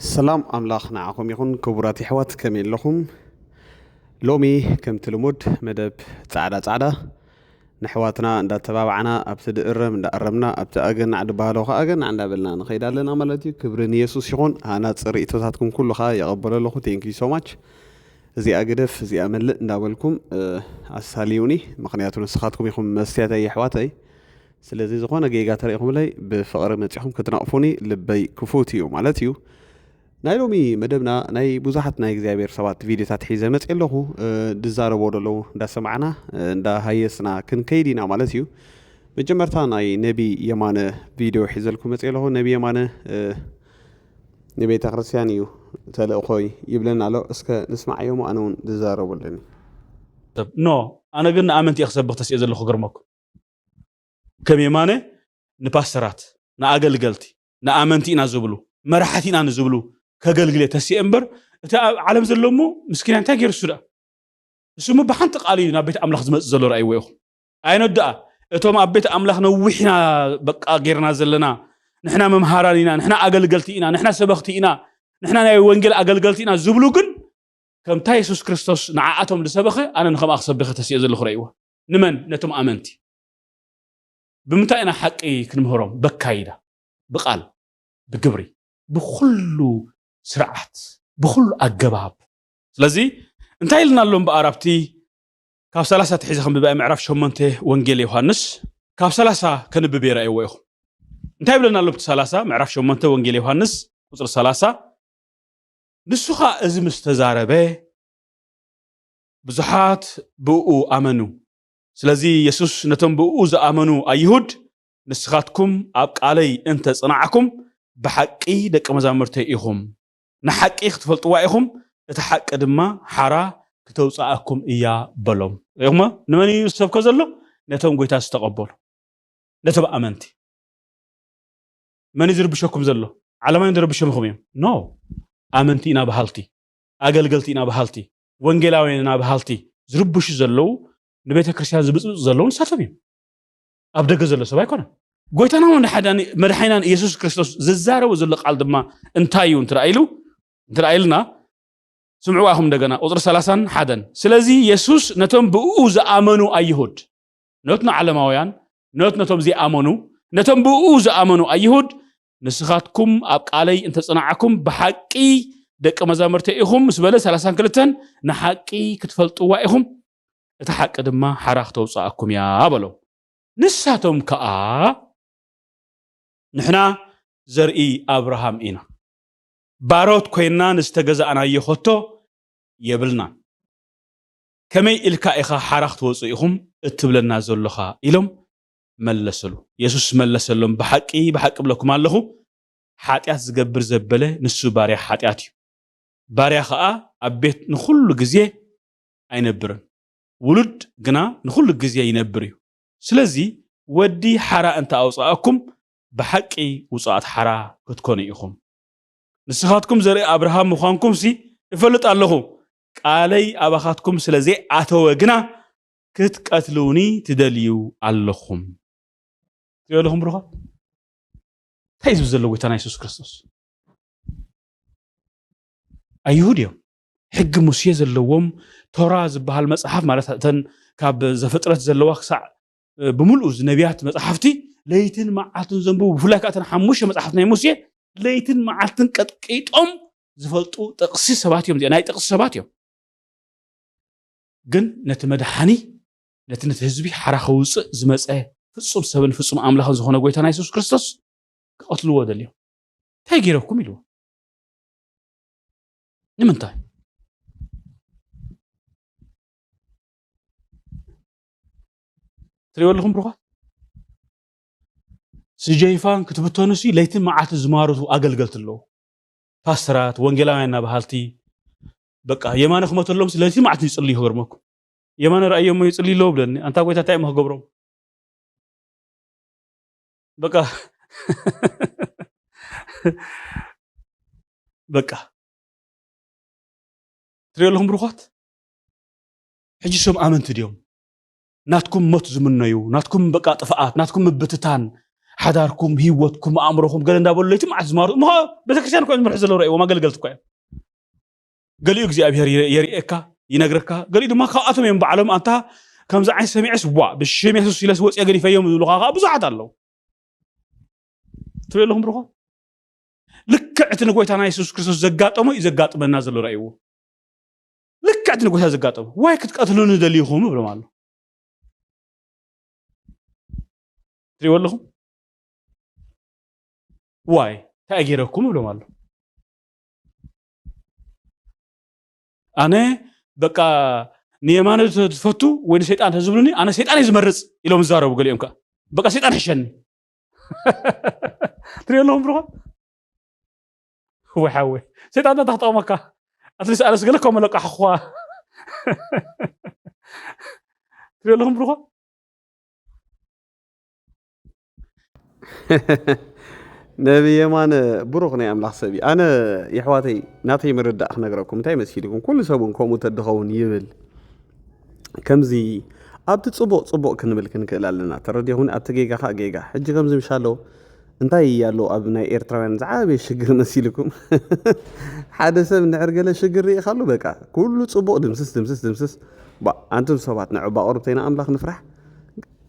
ሰላም ኣምላኽ ንዓኹም ይኹን። ክቡራት የሕዋት ከመይ ኣለኹም? ሎሚ ከምቲ ልሙድ መደብ ጻዕዳ ጻዕዳ ንሕዋትና እንዳተባባዕና ኣብቲ ድእረም እንዳእረምና ኣብቲ ኣገናዕ ድባሃሎ ከኣ ኣገናዕ እንዳበልና ንኸይድ ኣለና ማለት እዩ። ክብሪ ንየሱስ ይኹን። ሃናጺ ርእይቶታትኩም ኩሉ ከኣ የቐበሎ ኣለኹ። Thank you so much። እዚኣ ግደፍ እዚኣ መልእ እንዳበልኩም ኣሳልዩኒ። ምኽንያቱ ንስኻትኩም ኢኹም መስትያተይ የሕዋተይ። ስለዚ ዝኾነ ጌጋ ተሪእኹምለይ ብፍቕሪ መጺኹም ክትነቕፉኒ ልበይ ክፉት እዩ ማለት እዩ። ናይ ሎሚ መደብና ናይ ብዙሓት ናይ እግዚኣብሔር ሰባት ቪድዮታት ሒዘ መጽእ ኣለኹ። ድዛረቦ ዘለዉ እንዳሰማዕና እንዳሃየስና ክንከይድ ኢና ማለት እዩ። መጀመርታ ናይ ነቢ የማነ ቪድዮ ሒዘልኩ መጽእ ኣለኹ። ነቢ የማነ ንቤተ ክርስቲያን እዩ ተልእኾይ ይብለና ኣሎ። እስከ ንስማዓዮ እሞ ኣነ እውን ዝዛረቡ ኣለኒ። ኖ ኣነ ግን ንኣመንቲ እየ ክሰብኽ ተስየ ዘለኹ። ክገርመኩም ከም የማነ ንፓስተራት ንኣገልገልቲ ንኣመንቲ ኢና ዝብሉ መራሕቲ ኢና ንዝብሉ ከገልግል እየ ተስየ እምበር እቲ ኣብ ዓለም ዘሎ እሞ ምስኪና እንታይ ገይሩ እሱ ደኣ እሱ እሞ ብሓንቲ ቃል እዩ ናብ ቤት ኣምላኽ ዝመፅእ ዘሎ ረኣይዎ ኢኹም። ኣይነት ደኣ እቶም ኣብ ቤት ኣምላኽ ነዊሕና በቃ ጌርና ዘለና ንሕና መምሃራን ኢና ንሕና ኣገልገልቲ ኢና ንሕና ሰበኽቲ ኢና ንሕና ናይ ወንጌል ኣገልገልቲ ኢና ዝብሉ ግን ከምታ የሱስ ክርስቶስ ንዓኣቶም ዝሰበኸ ኣነ ንከምኣ ክሰብኸ ተስየ ዘለኹ ረእይዎ። ንመን ነቶም ኣመንቲ ብምንታይ ኢና ሓቂ ክንምህሮም በካይዳ ብቃል ብግብሪ ብኩሉ ስርዓት ብኩሉ ኣገባብ ስለዚ እንታይ ኢልና ኣሎ እምበኣር ኣብቲ ካብ ሰላሳ ትሒዘ ከም ብባይ ምዕራፍ ሸሞንተ ወንጌል ዮሃንስ ካብ ሰላሳ ከንብብ የረእይዎ ኢኹም እንታይ ይብለና ኣሎ ብቲ ሰላሳ ምዕራፍ ሸሞንተ ወንጌል ዮሃንስ ቁፅሪ ሰላሳ ንሱ ኸኣ እዚ ምስ ተዛረበ ብዙሓት ብእኡ ኣመኑ። ስለዚ የሱስ ነቶም ብእኡ ዝኣመኑ ኣይሁድ፣ ንስኻትኩም ኣብ ቃለይ እንተ ጸናዕኩም፣ ብሓቂ ደቀ መዛሙርተይ ኢኹም። ንሓቂ ክትፈልጥዋ ኢኹም፣ እታ ሓቂ ድማ ሓራ ክተውጽኣኩም እያ በሎም። ርኢኹሞ? ንመን እዩ ዝሰብኮ ዘሎ? ነቶም ጐይታ ዝተቐበሉ፣ ነቶም ኣመንቲ። መን እዩ ዝርብሸኩም ዘሎ? ዓለማውያን ዝረብሾም ኢኹም እዮም። ኖ፣ ኣመንቲ ኢና በሃልቲ፣ ኣገልገልቲ ኢና በሃልቲ፣ ወንጌላውያን ኢና በሃልቲ ዝርብሹ ዘለዉ ንቤተ ክርስቲያን ዝብፅብፁ ዘለዉ ንሳቶም እዮም። ኣብ ደገ ዘሎ ሰብ ኣይኮነን። ጎይታና መድሓኒናን ኢየሱስ ክርስቶስ ዝዛረቦ ዘሎ ቃል ድማ እንታይ እዩ እንተ ኢሉ እንተ ኢልና ስምዕዋ ኢኹም እንደገና ቁፅሪ ሰላሳን ሓደን ስለዚ የሱስ ነቶም ብእኡ ዝኣመኑ ኣይሁድ ኖት ንዓለማውያን ኖት ነቶም ዘይኣመኑ ነቶም ብእኡ ዝኣመኑ ኣይሁድ ንስኻትኩም ኣብ ቃለይ እንተጸናዕኩም ብሓቂ ደቂ መዛሙርተይ ኢኹም ምስ በለ ሰላሳን ክልተን ንሓቂ ክትፈልጥዋ ኢኹም እታ ሓቂ ድማ ሓራ ክተውጽኣኩም እያ በሎም ንሳቶም ከኣ ንሕና ዘርኢ ኣብርሃም ኢና ባሮት ኮይንና ንዝተገዛእናዮ ኸቶ የብልናን ከመይ ኢልካ ኢኻ ሓራ ክትወፁ ኢኹም እትብለና ዘሎኻ ኢሎም መለሰሉ የሱስ መለሰሎም ብሓቂ ብሓቂ ብለኩም ኣለኹ ሓጢኣት ዝገብር ዘበለ ንሱ ባርያ ሓጢኣት እዩ ባርያ ኸዓ ኣብ ቤት ንኹሉ ግዜ ኣይነብርን ውሉድ ግና ንኹሉ ግዜ ይነብር እዩ ስለዚ ወዲ ሓራ እንተ ኣውፅኣኩም ብሓቂ ውፁኣት ሓራ ክትኮኑ ኢኹም ንስኻትኩም ዘርኢ ኣብርሃም ምዃንኩምሲ እፈልጥ ኣለኹ ቃለይ ኣባኻትኩም ስለ ዘይኣተወ ግና ክትቀትሉኒ ትደልዩ ኣለኹም ትሪኦ ኣለኹም ብሩኻት እንታይ ዝብል ዘሎ ጎይታና የሱስ ክርስቶስ ኣይሁድ እዮም ሕጊ ሙሴ ዘለዎም ቶራ ዝበሃል መፅሓፍ ማለት እተን ካብ ዘፍጥረት ዘለዋ ክሳዕ ብምልኡ እዚ ነቢያት መፅሓፍቲ ለይትን መዓልትን ዘንብቡ ብፍላይ ከዓ እተን ሓሙሽተ መፅሓፍቲ ናይ ሙሴ ለይትን መዓልትን ቀጥቂጦም ዝፈልጡ ጥቕሲ ሰባት እዮም እዚኣ ናይ ጥቕሲ ሰባት እዮም ግን ነቲ መድሓኒ ነቲ ነቲ ህዝቢ ሓራ ከውፅእ ዝመፀ ፍፁም ሰብን ፍፁም ኣምላኽን ዝኾነ ጎይታና የሱስ ክርስቶስ ክቐትልዎ ደልዮም እንታይ ገይረኩም ኢልዎ ንምንታይ ትሪእዎ ኣለኹም ብሩኻት ስጀይፋን ክትብተኑ ሲ ለይትን መዓልቲ ዝማርቱ ኣገልገልቲ ኣለዉ ፓስተራት ወንጌላውያን እናበሃልቲ በቃ የማነ ክመተሎም ሲ ለይትን መዓልቲ ይፅልዩ ክገርመኩም የማነ ረኣዮሞ ይፅልዩ ኣለዉ ብለኒ ኣንታ ጎይታ እንታይ እሞ ክገብሮም በቃ በቃ ትሪኦ ኣለኹም ብሩኻት ሕጂ ሶም ኣመንቲ ድዮም ናትኩም ሞት ዝምነዩ ናትኩም በቃ ጥፍኣት ናትኩም ምብትታን ሓዳርኩም፣ ህይወትኩም፣ ኣእምሮኹም ገለ እንዳበሉ ለይቲ መዓት ዝማሩ እሞ፣ ከዓ ቤተክርስትያን ኮይኖም ዝምርሑ ዘለዉ ረእይዎም ኣገልገልቲ እኳ እዮም። ገሊኡ እግዚኣብሔር ይረ-፣ የርእየካ፣ ይነግረካ፣ ገሊኡ ድማ ካብኣቶም እዮም ባዕሎም፣ ኣንታ ከምዚ ዓይነት ሰሚዐስ፣ ዋ፣ ብሽም የሱስ ኢለስ ወፅየ ገዲፈዮም ዝብሉኻ ከዓ ብዙሓት ኣለዉ። ትሪኡ ኣለኹም ብሩኾ? ልክዕ እቲ ንጎይታና የሱስ ክርስቶስ ዘጋጠሞ እዩ ዘጋጥመና ዘሎ፣ ረእይዎ። ልክዕ እቲ ንጎይታ ዘጋጠሞ፣ ዋይ ክትቀትሉኒ ደሊኹም እብሎም ኣሎ። ትሪእዎ ኣለኹም? ዋይ እንታይ ገይረኩም እብሎም ኣሎ። ኣነ በቃ ንየማነ ትፈቱ ወይ ንሰይጣን ተዝብሉኒ፣ ኣነ ሰይጣን እየ ዝመርጽ ኢሎም ዝዛረቡ ገሊኦም ከኣ። በቃ ሰይጣን ይሕሸኒ። ትሪኦ ኣለኹም ብሩኻ? ወይ ሓወይ፣ ሰይጣን እንታይ ክትጠቕመካ? ኣትሊስት ኣነስ ገለ እኮ መለቃሕኹዋ። ትሪኦ ኣለኹም ብሩኻ? ነቢ የማነ ብሩኽ ናይ ኣምላኽ ሰብ እዩ። ኣነ የሕዋተይ ናተይ ምርዳእ ክነግረኩም፣ እንታይ መሲልኩም? ኩሉ ሰብ እውን ከምኡ ተድኸውን ይብል። ከምዚ ኣብቲ ጽቡቕ ጽቡቕ ክንብል ክንክእል ኣለና። ተረዲኹም? ኣብቲ ጌጋ ኸኣ ጌጋ። ሕጂ ከምዚ ምሽ ኣሎ፣ እንታይ ኣሎ ኣብ ናይ ኤርትራውያን ዝዓበየ ሽግር መሲልኩም? ሓደ ሰብ እንድሕር ገለ ሽግር ርኢኻሉ፣ በቃ ኩሉ ጽቡቕ ድምስስ፣ ድምስስ፣ ድምስስ። ባ፣ ኣንቱም ሰባት ንዑ፣ ባ፣ ቁሩብ ተይና ኣምላኽ ንፍራሕ።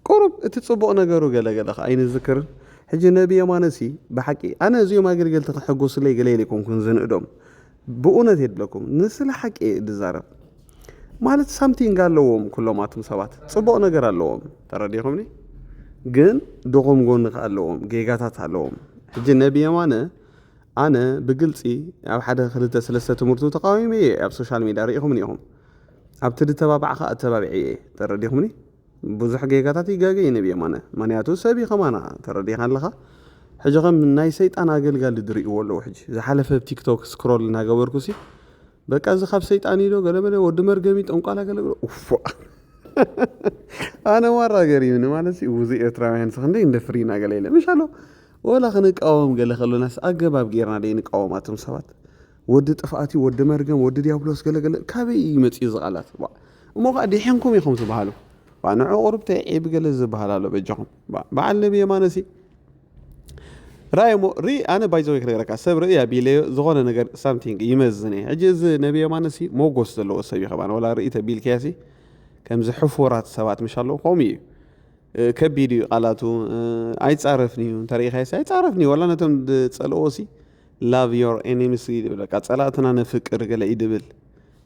ቁሩብ እቲ ጽቡቕ ነገሩ ገለ ገለ ኸኣ ኣይንዝክርን። ሕጂ ነቢ የማነሲ ብሓቂ ኣነ እዚኦም ኣገልገልቲ ከሐጉሱለይ ገለ ኢለ ኣይኮንኩን ዝንእዶም። ብእውነት የድለኩም፣ ንስለ ሓቂ እየ ዝዛረብ። ማለት ሳምቲንግ ኣለዎም ኩሎም ኣቱም ሰባት፣ ጽቡቕ ነገር ኣለዎም። ተረዲኹምኒ? ግን ድኹም ጎኒ ከኣ ኣለዎም፣ ጌጋታት ኣለዎም። ሕጂ ነቢ የማነ ኣነ ብግልጺ ኣብ ሓደ ክልተ ሰለስተ ትምህርቱ ተቃዊመ እየ፣ ኣብ ሶሻል ሚድያ ርኢኹምኒ ኢኹም። ኣብቲ ዝተባባዕ ከኣ ኣተባቢዐ እየ። ተረዲኹምኒ? ብዙሕ ጌጋታት ይጋገ እዩ ነቢ የማነ። ምኽንያቱ ሰብ እዩ ከማና፣ ተረዲኻ ኣለኻ? ሕጂ ከም ናይ ሰይጣን ኣገልጋሊ ዝርእይዎ ኣለዉ። ሕጂ ዝሓለፈ ኣብ ቲክቶክ ስክሮል እናገበርኩ ሲ፣ በቃ እዚ ካብ ሰይጣን እዩ ዶ ገለመለ፣ ወዲ መርገሚ፣ ጠንቋላ ገለገለ፣ ኡፍ። ኣነ ዋራ ገሪምኒ ማለት ሲ፣ እዚ ኤርትራውያን ሲ ክንደይ እንደ ፍሪና ገለ ኢለ። ምሽ ኣሎ፣ ወላ ክንቃወም ገለ ከሎናስ ኣገባብ ጌርና ደይ ንቃወም ኣቱም ሰባት? ወዲ ጥፍኣት እዩ፣ ወዲ መርገም፣ ወዲ ዲያብሎስ ገለገለ፣ ካበይ እዩ መጺኡ እዚ ቃላት? ባ፣ እሞ ኸኣ ዲሒንኩም ኢኹም ትበሃሉ። ባ፣ ንዑ ቁሩብ ተይ ዒብ ገለ ዝበሃል ኣሎ በጃኹም። ባ፣ በዓል ነቢ የማነ ሲ፣ ራእይ እሞ፣ ርኢ፣ ኣነ ባይ ዘ ወይ ክነግረካ፣ ሰብ ርኢ ኣቢለዮ ዝኾነ ነገር ሳምቲንግ ይመዝን እየ። ሕጂ እዚ ነቢ የማነ ሲ ሞጎስ ዘለዎ ሰብ እዩ ከማን፣ ወላ ርኢ ተቢልካዮ ሲ፣ ከምዚ ሕፉራት ሰባት ምሽ ኣለዉ፣ ከምኡ እዩ። እ፣ ከቢድ እዩ ቃላቱ፣ እ፣ ኣይጻረፍን እዩ። እንተ ርኢኻዮ ሲ ኣይጻረፍን እዩ። ወላ ነቶም ዝጸልእዎ ሲ፣ love your enemies ይብል። በቃ ጸላእትና ነፍቅር ገለ እዩ ድብል።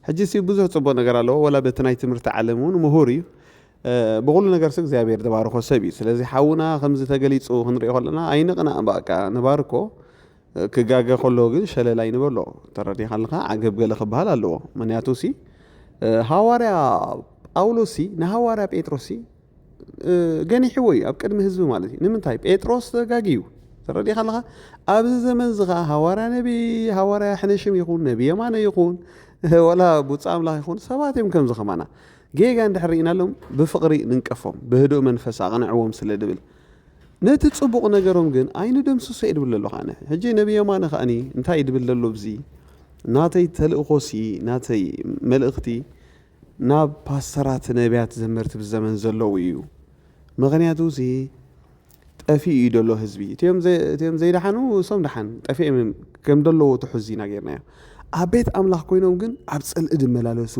ሕጂ ሲ ብዙሕ ጽቡቕ ነገር ኣለዎ። ወላ በቲ ናይ ትምህርቲ ዓለም እውን ምሁር እዩ። እ፣ ብኹሉ ነገር ሲ እግዚኣብሔር ዝባረኾ ሰብ እዩ። ስለዚ ሓውና ከምዚ ተገሊጹ ክንሪኦ ከለና ኣይንቕናእ፣ በቃ ንባርኮ። እ፣ ክጋገ ከሎ ግን ሸለል ኣይንበሎ። ተረዲኻ ኣለኻ? ዓገብ ገለ ክበሃል ኣለዎ። ምኽንያቱ ሲ፣ እ፣ ሃዋርያ ጳውሎስ ሲ ንሃዋርያ ጴጥሮስ ሲ፣ እ፣ ገኒሕዎ እዩ ኣብ ቅድሚ ህዝቢ ማለት እዩ። ንምንታይ? ጴጥሮስ ተጋግዩ። ተረዲኻ ኣለኻ? ኣብዚ ዘመን እዚ ኸኣ ሃዋርያ ነቢ፣ ሃዋርያ ሕነሽም ይኹን፣ ነቢ የማነ ይኹን፣ ወላ ቡጻ ኣምላኽ ይኹን፣ ሰባት እዮም ከምዚ ከማና። ጌጋ እንድሕር ርኢናሎም ብፍቕሪ ንንቀፎም፣ ብህዱእ መንፈስ ኣቕንዕዎም ስለ ድብል። ነቲ ጽቡቕ ነገሮም ግን ኣይንደምስሶ እየ ድብል ዘለኹ ኣነ። ሕጂ ነቢ የማነ ከኣኒ እንታይ እዩ ድብል ዘሎ ኣብዚ? ናተይ ተልእኾሲ፣ ናተይ መልእኽቲ ናብ ፓስተራት፣ ነቢያት፣ ዘመርቲ ብዘመን ዘለዉ እዩ። ምኽንያቱ እዚ ጠፊኡ እዩ ደሎ ህዝቢ። እቲኦም ዘ-፣ እቲኦም ዘይደሓኑ እሶም ደሓን ጠፊኦም እዮም። ከም ደለዎ ትሑዝ ኢና ጌርናዮ። ኣብ ቤት ኣምላኽ ኮይኖም ግን ኣብ ጽልኢ ድመላለሱ፣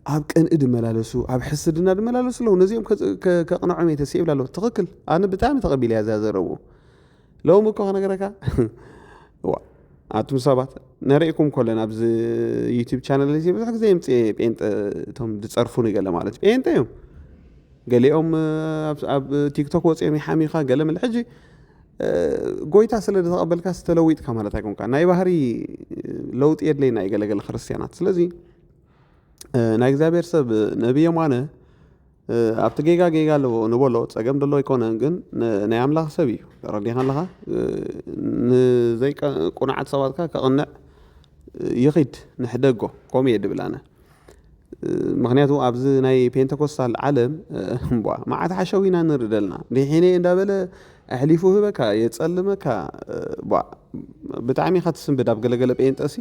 ኣብ ቅንኢ ድመላለሱ፣ ኣብ ሕስድና ድመላለሱ ኣለዉ። ነዚኦም ከ-፣ ከ-፣ ከቕንዖም እየ ተስእ ይብል ኣለዉ። ትኽክል። ኣነ ብጣዕሚ ተቐቢለ እያ እዛ ዘረቡ። ሎሚ እኮ ክነግረካ፣ ዋ፣ ኣቱም ሰባት፣ ነርእኩም ከለን ኣብዚ ዩቲዩብ ቻነል እዚ ብዙሕ ግዜ የምጽእ ጴንጠ፣ እቶም ዝጸርፉኒ ገለ ማለት ጴንጠ እዮም። ገሊኦም፣ ኣብ፣ ኣብ ቲክቶክ ወጺኦም ይሓሚኻ፣ ገለ መለ። ሕጂ፣ እ፣ ጎይታ ስለ ዝተቐበልካ ዝተለዊጥካ ማለት ኣይኮንካ። ናይ ባህሪ ለውጢ የድለየና እዩ ገለገለ ክርስትያናት። ስለዚ፣ እ፣ ናይ እግዚኣብሔር ሰብ ነቢ የማነ፣ እ፣ ኣብቲ ጌጋ ጌጋ ኣለዎ ንበሎ፣ ጸገም ደሎ ኣይኮነን፣ ግን ን-፣ ናይ ኣምላኽ ሰብ እዩ። ተረዲኻ ኣለኻ? እ፣ ንዘይቀ-፣ ቁኑዓት ሰባት ከ ከቕንዕ፣ እ፣ ይኺድ፣ ንሕደጎ፣ ከምኡ እየ ድብል ኣነ። እ፣ ምኽንያቱ ኣብዚ ናይ ፔንተኮስታል ዓለም፣ እ፣ እምቧ፣ መዓት ሓሸው ኢና ንርኢ ደልና። ድሒነ እየ እንዳበለ ኣሕሊፉ ህበካ፣ የጸልመካ፣ እ፣ ቧ፣ ብጣዕሚ ኢኻ ትስንብድ ኣብ ገለገለ ጴንጠ ሲ።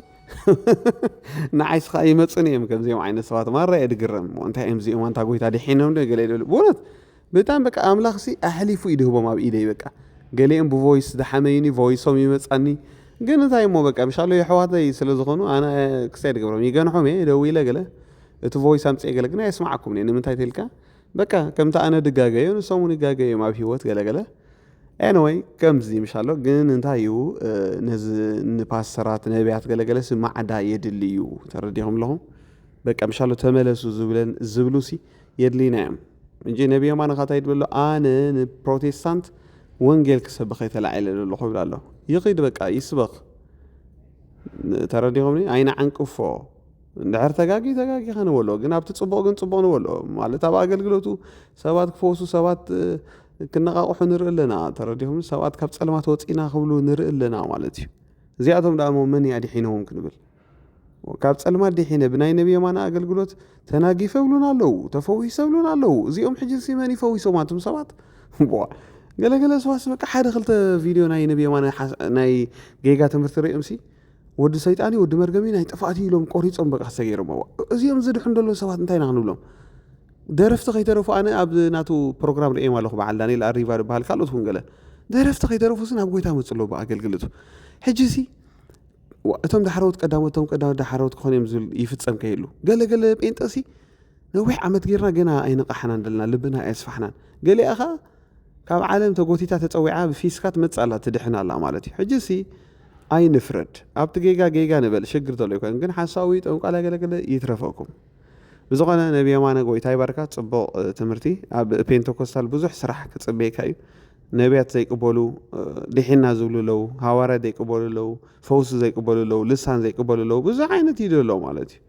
ንዓይስ ኸኣ ይመጹኒ እዮም ከምዚኦም ዓይነት ሰባት። ማራ እየ ድግረም። እሞ እንታይ እዮም እዚኦም ኣንታ ጎይታ ድሒኖም ዶ ገለ ይደብሉ። ብእውነት ብጣዕሚ በቃ ኣምላኽሲ ኣሕሊፉ እዩ ድህቦም ኣብ ኢደይ በቃ። ገሊኦም ብቮይስ ዝሓመዩኒ ቮይሶም ይመጻኒ። ግን እንታይ እሞ በቃ ምሻሎ የሕዋተይ ስለ ዝኾኑ ኣነ ክሳይ ድገብሮም ይገንሖም እየ ደዊለ ገለ እቲ ቮይስ ኣምጽኤ ገለ ግን ኣየስማዓኩም እየ ንምንታይ ተልካ በቃ ከምቲ ኣነ ድጋገዮ ንሶም እውን ይጋገዮም ኣብ ህይወት ገለ ገለ። Anyway ከምዚ ምሻሎ ግን እንታይ እዩ ነዚ ንፓስተራት ነቢያት ገለገለ ሲ ማዕዳ የድሊ እዩ። ተረዲኹም ኣለኹም? በቃ ምሻሎ ተመለሱ ዝብለን ዝብሉ ሲ የድሊና እዮም እንጂ ነቢ የማነ ካታይ ድበሎ ኣነ ንፕሮቴስታንት ወንጌል ክሰብኸ ተላዒለ ዘለኹ ይብል ኣሎ። ይኺድ በቃ ይስበኽ። ተረዲኹምኒ? ኣይንዓንቅፎ። እንድሕር ተጋጊ ተጋጊ ከንበሎ ግን ኣብቲ ጽቡቕ ግን ጽቡቕ ንበሎ ማለት ኣብ ኣገልግሎቱ ሰባት ክፈውሱ ሰባት ክነቓቕሑ ንርኢ ኣለና። ተረዲኹም? ሰባት ካብ ጸልማት ወጺና ክብሉ ንርኢ ኣለና ማለት እዩ። እዚኣቶም ደኣ እሞ መን እዩ ኣድሒኖም ክንብል ካብ ጸልማት ድሒነ ብናይ ነቢ የማነ ኣገልግሎት ተናጊፈ ብሉና ኣለዉ፣ ተፈዊሰ ብሉና ኣለዉ። እዚኦም ሕጂ ሲ መን ይፈዊሶም ኣንቱም ሰባት? ቦ ገለገለ ሰዋስ በቃ ሓደ ክልተ ቪድዮ ናይ ነቢ የማነ ናይ ጌጋ ትምህርቲ ሪኦም ሲ ወዲ ሰይጣን እዩ ወዲ መርገም እዩ ናይ ጥፋእት እዩ ኢሎም ቆሪጾም በቃ ሰገይሮም። እዚኦም ዝድሑ እንደለዉ ሰባት እንታይ ኢና ክንብሎም? ደረፍቲ ከይተረፉ ኣነ ኣብ ናቱ ፕሮግራም ርእዮም ኣለኹ በዓል ዳንኤል ኣሪቫ ዝበሃል ካልኦት እውን ገለ ደረፍቲ ከይተረፉ ሲ ናብ ጎይታ መፅሎ ኣገልግልቱ ሕጂ ሲ እቶም ዳሕረዎት ቀዳሞት እቶም ቀዳሞት ዳሕረዎት ክኾኑ እዮም ዝብል ይፍፀም ከይህሉ ገለ ገለ ጴንጠ ሲ ነዊሕ ዓመት ጌርና ገና ኣይነቃሕናን ዘለና ልብና ኣየስፋሕናን ገሊኣ ኸዓ ካብ ዓለም ተጎቲታ ተፀዊዓ ብፊስካ ትመፅእ ኣላ ትድሕን ኣላ ማለት እዩ ሕጂ ሲ ኣይንፍረድ ኣብቲ ጌጋ ጌጋ ንበል ሽግር ዘሎ ይኮን ግን ሓሳዊ ጠንቋላ ገለገለ ይትረፈኩም ብዝኾነ ነቢ የማነ ጎይታ ይባርካ ጽቡቕ ትምህርቲ ኣብ ፔንተኮስታል ብዙሕ ስራሕ ክጽበየካ እዩ ነቢያት ዘይቅበሉ ድሒና ዝብሉ ኣለዉ ሃዋርያ ዘይቅበሉ ኣለዉ ፈውሲ ዘይቅበሉ ኣለዉ ልሳን ዘይቅበሉ ኣለዉ ብዙሕ ዓይነት እዩ ዘሎ ማለት እዩ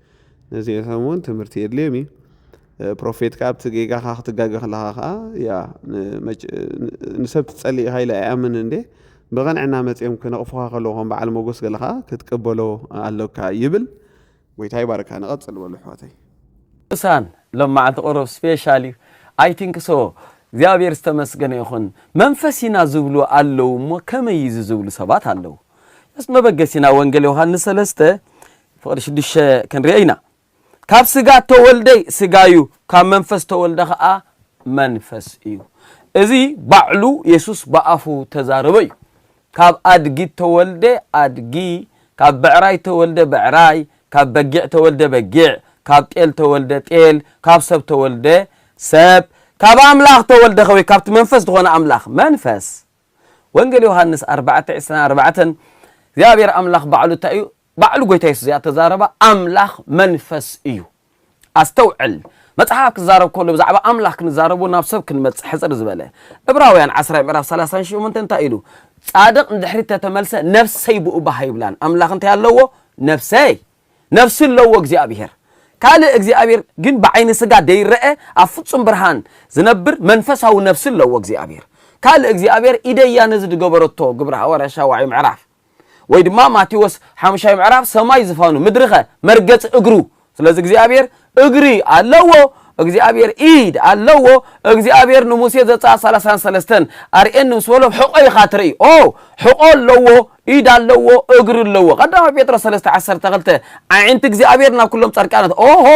ነዚኦም እውን ትምህርቲ የድልዮም እዩ ፕሮፌት ከዓ ኣብቲ ጌጋኻ ክትጋገ ከለኻ ከዓ ያ ንሰብ ትጸልኢኻ ኢለ ኣይኣምን እንዴ ብቐንዕና መጺኦም ክነቕፉኻ ከለዉ ከም በዓል መጎስ ገለኻ ክትቅበሎ ኣለካ ይብል ጎይታ ይባርካ ንቐጽል በሉ ኣሕዋተይ ቅዱሳን ሎማዓንቲ ቁሩብ ስፔሻል እዩ። I think so እግዚኣብሔር ዝተመስገነ ይኹን። መንፈስ ኢና ዝብሉ ኣለዉ እሞ ከመይ እዩ እዚ ዝብሉ ሰባት ኣለዉ። ስ መበገሲና ወንጌል ዮሃንስ ሰለስተ ፍቕዲ ሽዱሽተ ክንሪኦ ኢና። ካብ ስጋ ተወልደ ስጋ እዩ፣ ካብ መንፈስ ተወልደ ኸዓ መንፈስ እዩ። እዚ ባዕሉ የሱስ ብኣፉ ተዛረቦ እዩ። ካብ ኣድጊ ተወልደ ኣድጊ፣ ካብ ብዕራይ ተወልደ ብዕራይ፣ ካብ በጊዕ ተወልደ በጊዕ፣ ካብ ጤል ተወልደ ጤል፣ ካብ ሰብ ተወልደ ሰብ፣ ካብ ኣምላኽ ተወልደ ኸ ወይ ካብቲ መንፈስ ዝኾነ ኣምላኽ መንፈስ። ወንጌል ዮሃንስ ኣርባዕተ ዕስራን ኣርባዕተን እግዚኣብሔር ኣምላኽ ባዕሉ እንታይ እዩ? ባዕሉ ጎይታ የሱስ እዚኣ ተዛረባ ኣምላኽ መንፈስ እዩ። ኣስተውዕል መጽሓፍ ክዛረብ ከሎ ብዛዕባ ኣምላኽ ክንዛረቡ ናብ ሰብ ክንመጽእ ሕጽር ዝበለ እብራውያን ዓስራ ምዕራፍ ሰላሳን ሽሞንተ እንታይ ኢሉ ጻድቕ ንድሕሪት ተተመልሰ ነፍሰይ ብኡ ባህ ይብላን ኣምላኽ እንታይ ኣለዎ ነፍሰይ ነፍሲ ኣለዎ እግዚኣብሔር ካልእ እግዚኣብሔር ግን ብዓይኒ ስጋ ደይረአ ኣብ ፍጹም ብርሃን ዝነብር መንፈሳዊ ነፍሲ ኣለዎ እግዚኣብሔር ካልእ እግዚኣብሔር ኢደያ ነዚ ዝገበረቶ ግብሪ ሃዋርያ ሻዋዒ ምዕራፍ ወይ ድማ ማቴዎስ ሓሙሻይ ምዕራፍ ሰማይ ዝፋኑ ምድሪኸ መርገፂ እግሩ ስለዚ እግዚኣብሔር እግሪ ኣለዎ እግዚኣብሔር ኢድ ኣለዎ እግዚኣብሔር ንሙሴ ዘፃ ሰላሳን ሰለስተን ኣርእየኒ ምስ በሎም ሕቆ ኢኻ ትርኢ ኦ ሕቆ ኣለዎ ኢድ ኣለዎ እግሪ ኣለዎ ቀዳማዊ ጴጥሮስ ሰለስተ ዓሰርተ ክልተ ኣዒንቲ እግዚኣብሔር ናብ ኩሎም ፃድቃናት ኦሆ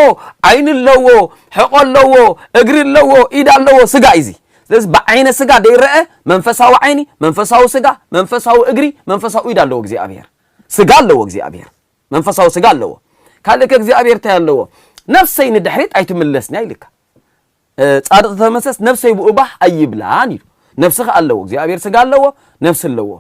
ዓይኒ ኣለዎ ሕቆ ኣለዎ እግሪ ኣለዎ ኢድ ኣለዎ ስጋ እዩ እዚ ስለዚ ብዓይነ ስጋ ደይረአ መንፈሳዊ ዓይኒ መንፈሳዊ ስጋ መንፈሳዊ እግሪ መንፈሳዊ ኢድ ኣለዎ እግዚኣብሔር ስጋ ኣለዎ እግዚኣብሔር መንፈሳዊ ስጋ ኣለዎ ካልእ ከእግዚኣብሔር እንታይ ኣለዎ ነፍሰይ ንድሕሪት ኣይትምለስንያ ኢልካ ጻድቕ ተመሰስ ነፍሰይ ብኡ ባህ ኣይብላን ኢሉ ነፍሲ ከ ኣለዎ እግዚኣብሔር ስጋ ኣለዎ ነፍሲ ኣለዎ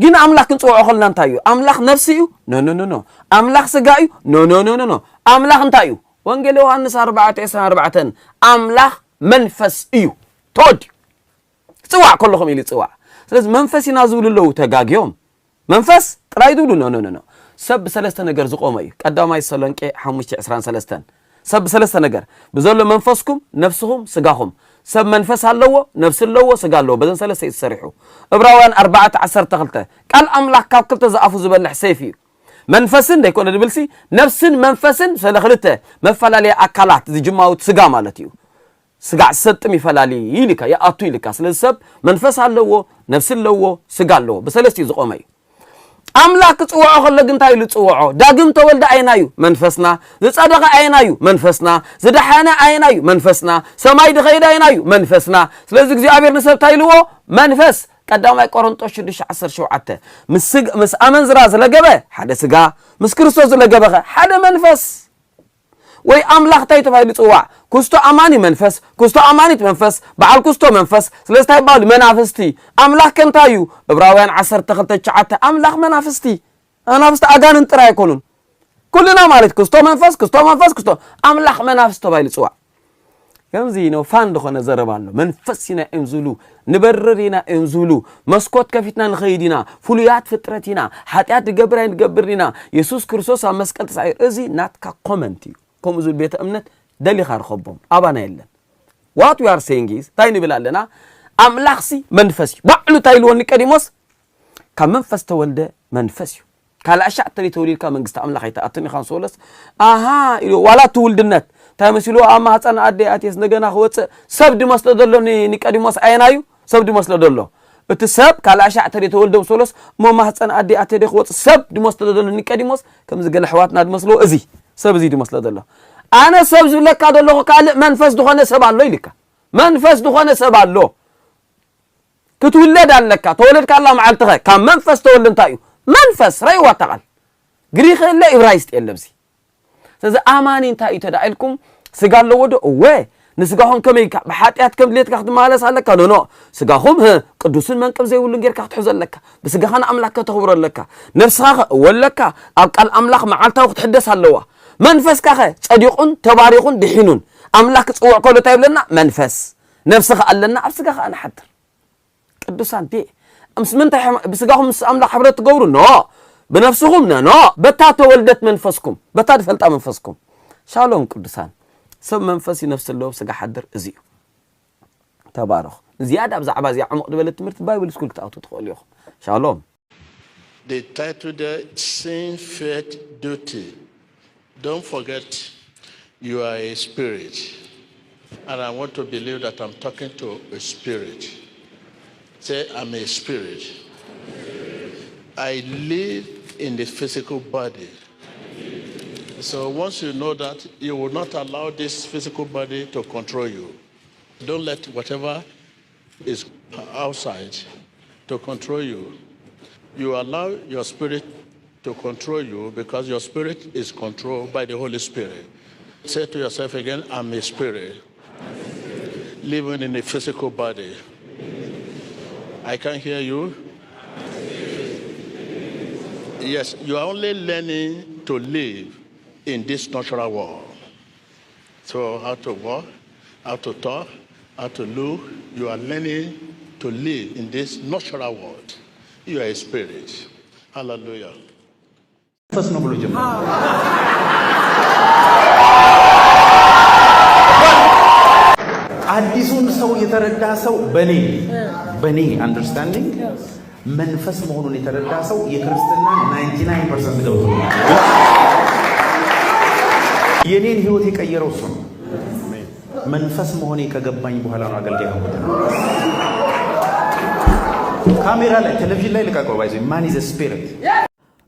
ግን ኣምላኽ ክንጽውዖ ከልና እንታይ እዩ ኣምላኽ ነፍሲ እዩ ኖ ኖ ኖ ኣምላኽ ስጋ እዩ ኖ ኖ ኖ ኣምላኽ እንታይ እዩ ወንጌል ዮሃንስ ኣርባዕተ ዕስራን ኣርባዕተን ኣምላኽ መንፈስ እዩ ተወዲኡ ክጽዋዕ ከለኹም ኢሉ ይጽዋዕ ስለዚ መንፈስ ኢና ዝብሉ ኣለዉ ተጋግዮም መንፈስ ጥራይ ዝብሉ ኖ ኖ ኖ ሰብ ብሰለስተ ነገር ዝቆመ እዩ ቀዳማይ ተሰሎንቄ ሓሙሽተ ዕስራን ሰለስተን ሰብ ብሰለስተ ነገር ብዘሎ መንፈስኩም ነፍስኹም ስጋኹም ሰብ መንፈስ ኣለዎ ነፍሲ ኣለዎ ስጋ ኣለዎ በዘን ሰለስተ እዩ ተሰሪሑ እብራውያን ኣርባዕተ ዓሰርተ ክልተ ቃል ኣምላኽ ካብ ክልተ ዝኣፉ ዝበልሕ ሰይፍ እዩ መንፈስን ደይኮነ ድብልሲ ነፍስን መንፈስን ሰለ ክልተ መፈላለያ ኣካላት ዝጅማውት ስጋ ማለት እዩ ስጋዕ ሰጥም ይፈላሊ ኢልካ ይኣቱ ኢልካ ስለዚ ሰብ መንፈስ ኣለዎ ነፍሲ ኣለዎ ስጋ ኣለዎ ብሰለስቲኡ ዝቆመ እዩ ኣምላኽ ክፅውዖ ከሎ ግን እንታይ ኢሉ ዝፅውዖ ዳግም ተወልደ ኣየናዩ መንፈስና ዝፀደቐ ኣየናዩ መንፈስና ዝደሓነ ኣየናዩ መንፈስና ሰማይ ድኸይድ ኣየናዩ መንፈስና ስለዚ እግዚኣብሔር ንሰብ እንታይ ኢልዎ መንፈስ ቀዳማይ ቆሮንጦስ ሽዱሽተ ዓሰርተ ሸውዓተ፣ ምስ ስግ-፣ ምስ ኣመንዝራ ዝለገበ ሓደ ስጋ፣ ምስ ክርስቶስ ዝለገበኸ ሓደ መንፈስ። ወይ ኣምላኽ እንታይ ተባሂሉ ይጽዋዕ? ክስቶ ኣማኒ መንፈስ፣ ክስቶ ኣማኒት መንፈስ፣ በዓል ክስቶ መንፈስ። ስለዚ እንታይ ይበሃሉ? መናፍስቲ። ኣምላኽ ከ እንታይ እዩ? ዕብራውያን ዓሰርተ ክልተ ትሽዓተ፣ ኣምላኽ መናፍስቲ። መናፍስቲ ኣጋንንት ጥራይ ኣይኮኑን። ኩልና ማለት ክስቶ መንፈስ፣ ክስቶ መንፈስ፣ ክስቶ ኣምላኽ መናፍስቲ ተባሂሉ ይጽዋዕ። ከምዚ ነው ፋን ዝኾነ ዘረባ ኣሎ። መንፈስ ኢና እዮም ዝብሉ፣ ንበርር ኢና እዮም ዝብሉ፣ መስኮት ከፊትና ንኸይድ ኢና፣ ፍሉያት ፍጥረት ኢና፣ ሓጢኣት ንገብር ኣይንገብርን ኢና፣ የሱስ ክርስቶስ ኣብ መስቀል ተሳዒሩ። እዚ ናትካ ኮመንት እዩ። ከምኡ ዝብል ቤተ እምነት ደሊኻ ርኸቦም፣ ኣባና የለን። What we are saying is፣ እንታይ ንብል ኣለና? ኣምላኽሲ መንፈስ እዩ። ባዕሉ እንታይ ኢልዎ ኒቆዲሞስ? ካብ መንፈስ ተወልደ መንፈስ እዩ። ካልእ ኣሻዕ ተሪ ተወሊድካ መንግስቲ ኣምላኽ ኣይትኣቱን ኢኻ ምስ በሎስ፣ ኣሃ ኢሉ፣ ዋላ እቲ ውልድነት እንታይ መሲልዎ? ኣብ ማህፀን ኣደ ኣትየስ እንደገና ክወፅእ ሰብ ድመስሎ ዘሎ ኒ-፣ ኒቆዲሞስ ኣየናዩ? ሰብ ድመስሎ ዘሎ። እቲ ሰብ ካልእ ኣሻዕ ተሪ ተወልደ ምስ በሎስ፣ እሞ ማህፀን ኣደ ኣትየ ዶ ክወፅእ ሰብ ድመስሎ ዘሎ ኒቆዲሞስ፣ ከምዚ ገለ ኣሕዋትና ድመስልዎ፣ እዚ ሰብ እዚ ድመስሎ ዘሎ። ኣነ ሰብ ዝብለካ ዘለኹ ካልእ መንፈስ ዝኾነ ሰብ ኣሎ ኢልካ። መንፈስ ዝኾነ ሰብ ኣሎ። ክትውለድ ኣለካ። ተወለድካ ኣላ መዓልትኸ ካብ መንፈስ ተወልደ እንታይ እዩ? መንፈስ፣ ረእይዋ እታ ቃል። ግሪኽ የለ፣ ኢብራይስጥ የለ ኣብዚ። ስለዚ ኣማኒ እንታይ እዩ ተዳ ኢልኩም፣ ስጋ ኣለዎ ዶ? እወ። ንስጋኹም ከመይ ኢልካ ብሓጢኣት ከም ድሌትካ ክትመላለስ ኣለካ? ኖ፣ ኖ። ስጋኹም፣ ህ፣ ቅዱስን መንቅብ ዘይብሉን ጌርካ ክትሕዞ ኣለካ። ብስጋኻ ንኣምላኽ ከተኽብሮ ኣለካ። ነፍስኻ ኸ? እወ ኣለካ። ኣብ ቃል ኣምላኽ መዓልታዊ ክትሕደስ ኣለዋ። መንፈስካ ኸ? ጸዲቑን ተባሪኹን ድሒኑን ኣምላኽ ክጽውዕ ከሎ እንታይ ይብለና? መንፈስ። ነፍሲ ኸኣ ኣለና፣ ኣብ ስጋ ኸኣ ንሓድር። ቅዱሳን ዴ፣ ምስ ምንታይ ሕም-፣ ብስጋኹም ምስ ኣምላኽ ሕብረት ትገብሩ? ኖ። ብነፍስኹም? ነ-፣ ኖ። በታ ተወልደት መንፈስኩም፣ በታ ዝፈልጣ መንፈስኩም። ሻሎም ቅዱሳን። ሰብ መንፈስ እዩ፣ ነፍሲ ኣለዎ፣ ብስጋ ሓድር፣ እዚ እዩ። ተባረኹ። ዝያዳ ብዛዕባ እዚኣ ዕሙቕ ዝበለ ትምህርቲ ባይብል ስኩል ክትኣትዉ ትኽእሉ ኢኹም። ሻሎም። The title there, Sin, Faith, Duty. Don't forget, you are a spirit. And I want to believe that I'm talking to a spirit. Say, "I'm a spirit. I live in the physical body." So once you know that, you will not allow this physical body to control you. Don't let whatever is outside to control you. You allow your spirit to control you because your spirit is controlled by the Holy Spirit. Say to yourself again, "I'm a spirit living in a physical body." I can't hear you. Yes, you are only learning to live in this natural world. So how to walk, how to talk, how to look, you are learning to live in this natural world. You are a spirit. Hallelujah. መንፈስ ነው ብሎ ጀመረ። አዲሱን ሰው የተረዳ ሰው በኔ፣ በኔ አንደርስታንዲንግ መንፈስ መሆኑን የተረዳ ሰው የክርስትና ናይንቲ ናይን ፐርሰንት ገብቶ የኔን ህይወት የቀየረው እሱ ነው። መንፈስ መሆኔ ከገባኝ በኋላ ነው አገልጋይ ሆንኩት። ካሜራ ላይ፣ ቴሌቪዥን ላይ ልቀቀው። ባይዘ ማን ኢዝ ስፒሪት?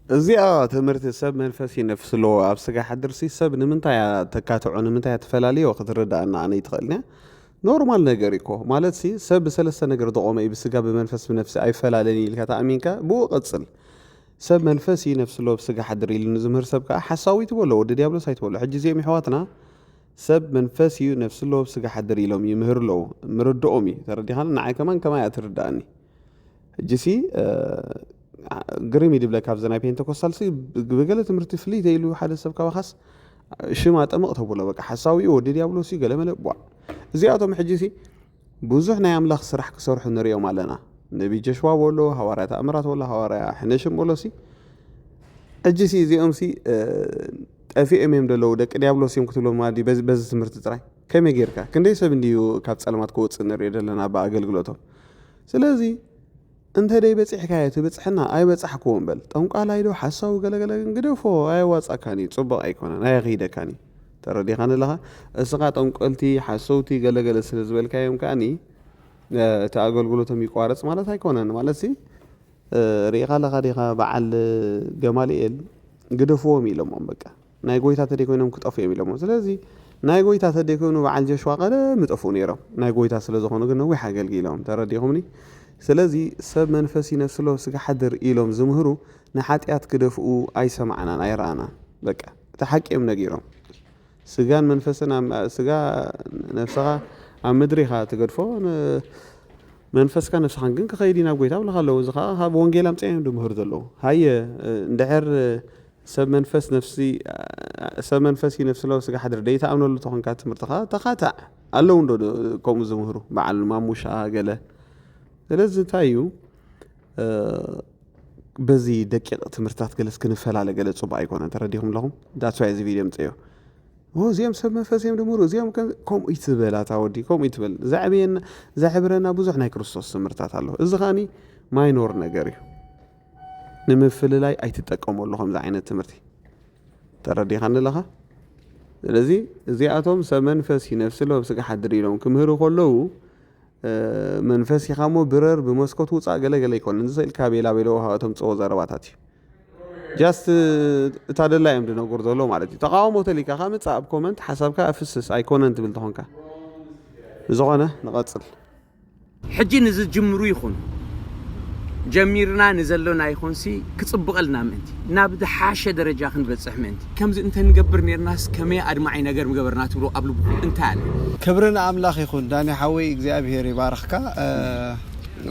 እዚኣ ትምህርቲ ሰብ መንፈስ እዩ ነፍስ ኣለዎ ኣብ ስጋ ሓድርሲ ሰብ ንምንታይ እያ ተካትዖ፣ ንምንታይ እያ ትፈላልዮ ክትርዳእና ኣነ ይትኽእልንያ። ኖርማል ነገር እኮ ማለት ሲ ሰብ ብሰለስተ ነገር ዝቖመ እዩ፣ ብስጋ ብመንፈስ ብነፍሲ ኣይፈላለን እዩ ኢልካ ተኣሚንካ ብኡ ቀጽል። ሰብ መንፈስ እዩ ነፍስ ኣለዎ ብስጋ ሓድር ኢሉ ንዝምህር ሰብ ከዓ ሓሳዊ ትበሎ፣ ወዲ ዲያብሎስ ኣይትበሎ። ሕጂ እዚኦም ይሕዋትና ሰብ መንፈስ እዩ ነፍስ ኣለዎ ብስጋ ሓድር ኢሎም ይምህር ኣለዉ፣ ምርድኦም እዩ። ተረዲኻኒ? ንዓይ ከማን ከማይ እያ ትርዳእኒ። ሕጂ ሲ ግርም ይድብለካ ኣብዚ ናይ ፔንተኮስታል ሲ ብገለ ትምህርቲ ፍልይ ተይሉ ሓደ ሰብ ካባኻስ ሽማ ጠምቕ ተብሎ በቃ ሓሳዊ እዩ ወዲ ዲያብሎስ እዩ ገለ መለ ቧዕ። እዚኣቶም ሕጂ ሲ ብዙሕ ናይ ኣምላኽ ስራሕ ክሰርሑ ንሪኦም ኣለና። ነቢ ጀሽዋ በሎ፣ ሃዋርያ ተኣምራት በሎ፣ ሃዋርያ ሕነሽም በሎ ሲ ሕጂ ሲ እዚኦም ሲ ጠፊኦም እዮም ደለዉ ደቂ ዲያብሎስ እዮም ክትብሎም ማዲ በዚ ትምህርቲ ጥራይ ከመይ ጌርካ ክንደይ ሰብ እንድዩ ካብ ጸልማት ክወጽእ ንሪኦ ዘለና ብኣገልግሎቶም። ስለዚ እንተ ደይ በጺሕካዮ ትብጽሕና ኣይበጻሕክዎን በል። ጠንቋላይ ዶ ሓሳዊ ገለገለ ግን ግደፎ ኣየዋጻካን እዩ ጽቡቕ ኣይኮነን ኣየኺደካን እዩ። ተረዲኻኒ ኣለኻ? እስኻ ጠንቆልቲ ሓሰውቲ ገለገለ ስለ ዝበልካዮም ከኣኒ እቲ ኣገልግሎቶም ይቋረጽ ማለት ኣይኮነን። ማለትሲ ርኢኻ ኣለኻ ዲኻ በዓል ገማልኤል ግደፍዎም ኢሎሞም በቃ ናይ ጎይታ ተደይኮይኖም ክጠፉ እዮም ኢሎሞም። ስለዚ ናይ ጎይታ ተደይኮይኑ በዓል ጀሽዋ ቀደም ይጠፍኡ ነይሮም ናይ ጎይታ ስለ ዝኾኑ ግን ነዊሕ ኣገልጊሎም ተረዲኹምኒ። ስለዚ ሰብ መንፈስ ይነፍስ ሎ ስጋ ሓድር ኢሎም ዝምህሩ ንሓጢኣት ክደፍኡ ኣይሰማዕናን ኣይረኣናን። በቃ እቲ ሓቂ እዮም ነጊሮም። ስጋን መንፈስን ኣብ- ስጋ ነፍስኻ ኣብ ምድሪ ኢኻ ትገድፎ፣ ን- መንፈስካ ነፍስኻን ግን ክኸይድ እዩ ናብ ጎይታ ብለካ ኣለዉ። እዚ ከዓ ካብ ወንጌል ኣምፅኦም እዮም ዝምህሩ ዘለዉ። ሃየ እንድሕር ሰብ መንፈስ ነፍሲ ሰብ መንፈስ እዩ ነፍሲ ለው ስጋ ሓድር ደይተኣምነሉ ተኾንካ ትምህርትኻ ተኻታዕ ኣለዉ እንዶ ከምኡ ዝምህሩ በዓል ማሙሻ ገለ። ስለዚ እንታይ እዩ በዚ ደቂቕ ትምህርትታት ገለስ ክንፈላለ ገለ ፅቡቅ ኣይኮነ። ተረዲኹም ኣለኹም? ዳትስ ዋይ እዚ ቪድዮ ምፅዮ እዚኦም ሰብ መንፈስ እዮም ድምሩ እዚኦም ከምኡ ይትበል ኣታ ወዲ ከምኡ ይትበል። ዘዕብየና ዘሕብረና ብዙሕ ናይ ክርስቶስ ትምህርታት ኣሎ። እዚ ከዓኒ ማይኖር ነገር እዩ። ንምፍልላይ ኣይትጠቀመሉ ከምዚ ዓይነት ትምህርቲ። ተረዲኻኒ ኣለኻ? ስለዚ እዚኣቶም ሰብ መንፈስ እዩ ነፍሲ ሎ ስጋ ሓድር ኢሎም ክምህሩ ከለዉ መንፈስ ኢኻ ሞ ብረር ብመስኮት ውፃእ ገለ ገለ ኣይኮነን። እዚ ኢልካ ቤላ ቤሎ ሃዋቶም ፀዎ ዘረባታት እዩ። ጃስት እታ ደላ እዮም ድነግሩ ዘሎ ማለት እዩ። ተቃውሞ ተሊካ ካብ ምፃእ ኣብ ኮመንት ሓሳብካ ኣፍስስ ኣይኮነን ትብል ተኾንካ። ብዝኾነ ንቐፅል። ሕጂ ንዝጅምሩ ይኹን ጀሚርና ንዘሎና ይኹንሲ ክፅብቐልና ምእንቲ ናብ ዝሓሸ ደረጃ ክንበፅሕ ምእንቲ ከምዚ እንተንገብር ነርናስ ከመይ ኣድማዒ ነገር ምገበርና ትብሎ ኣብ ልብኹም እንታይ ኣሎ? ክብሪ ንኣምላኽ ይኹን ዳኒ ሓወይ እግዚኣብሄር ይባርኽካ።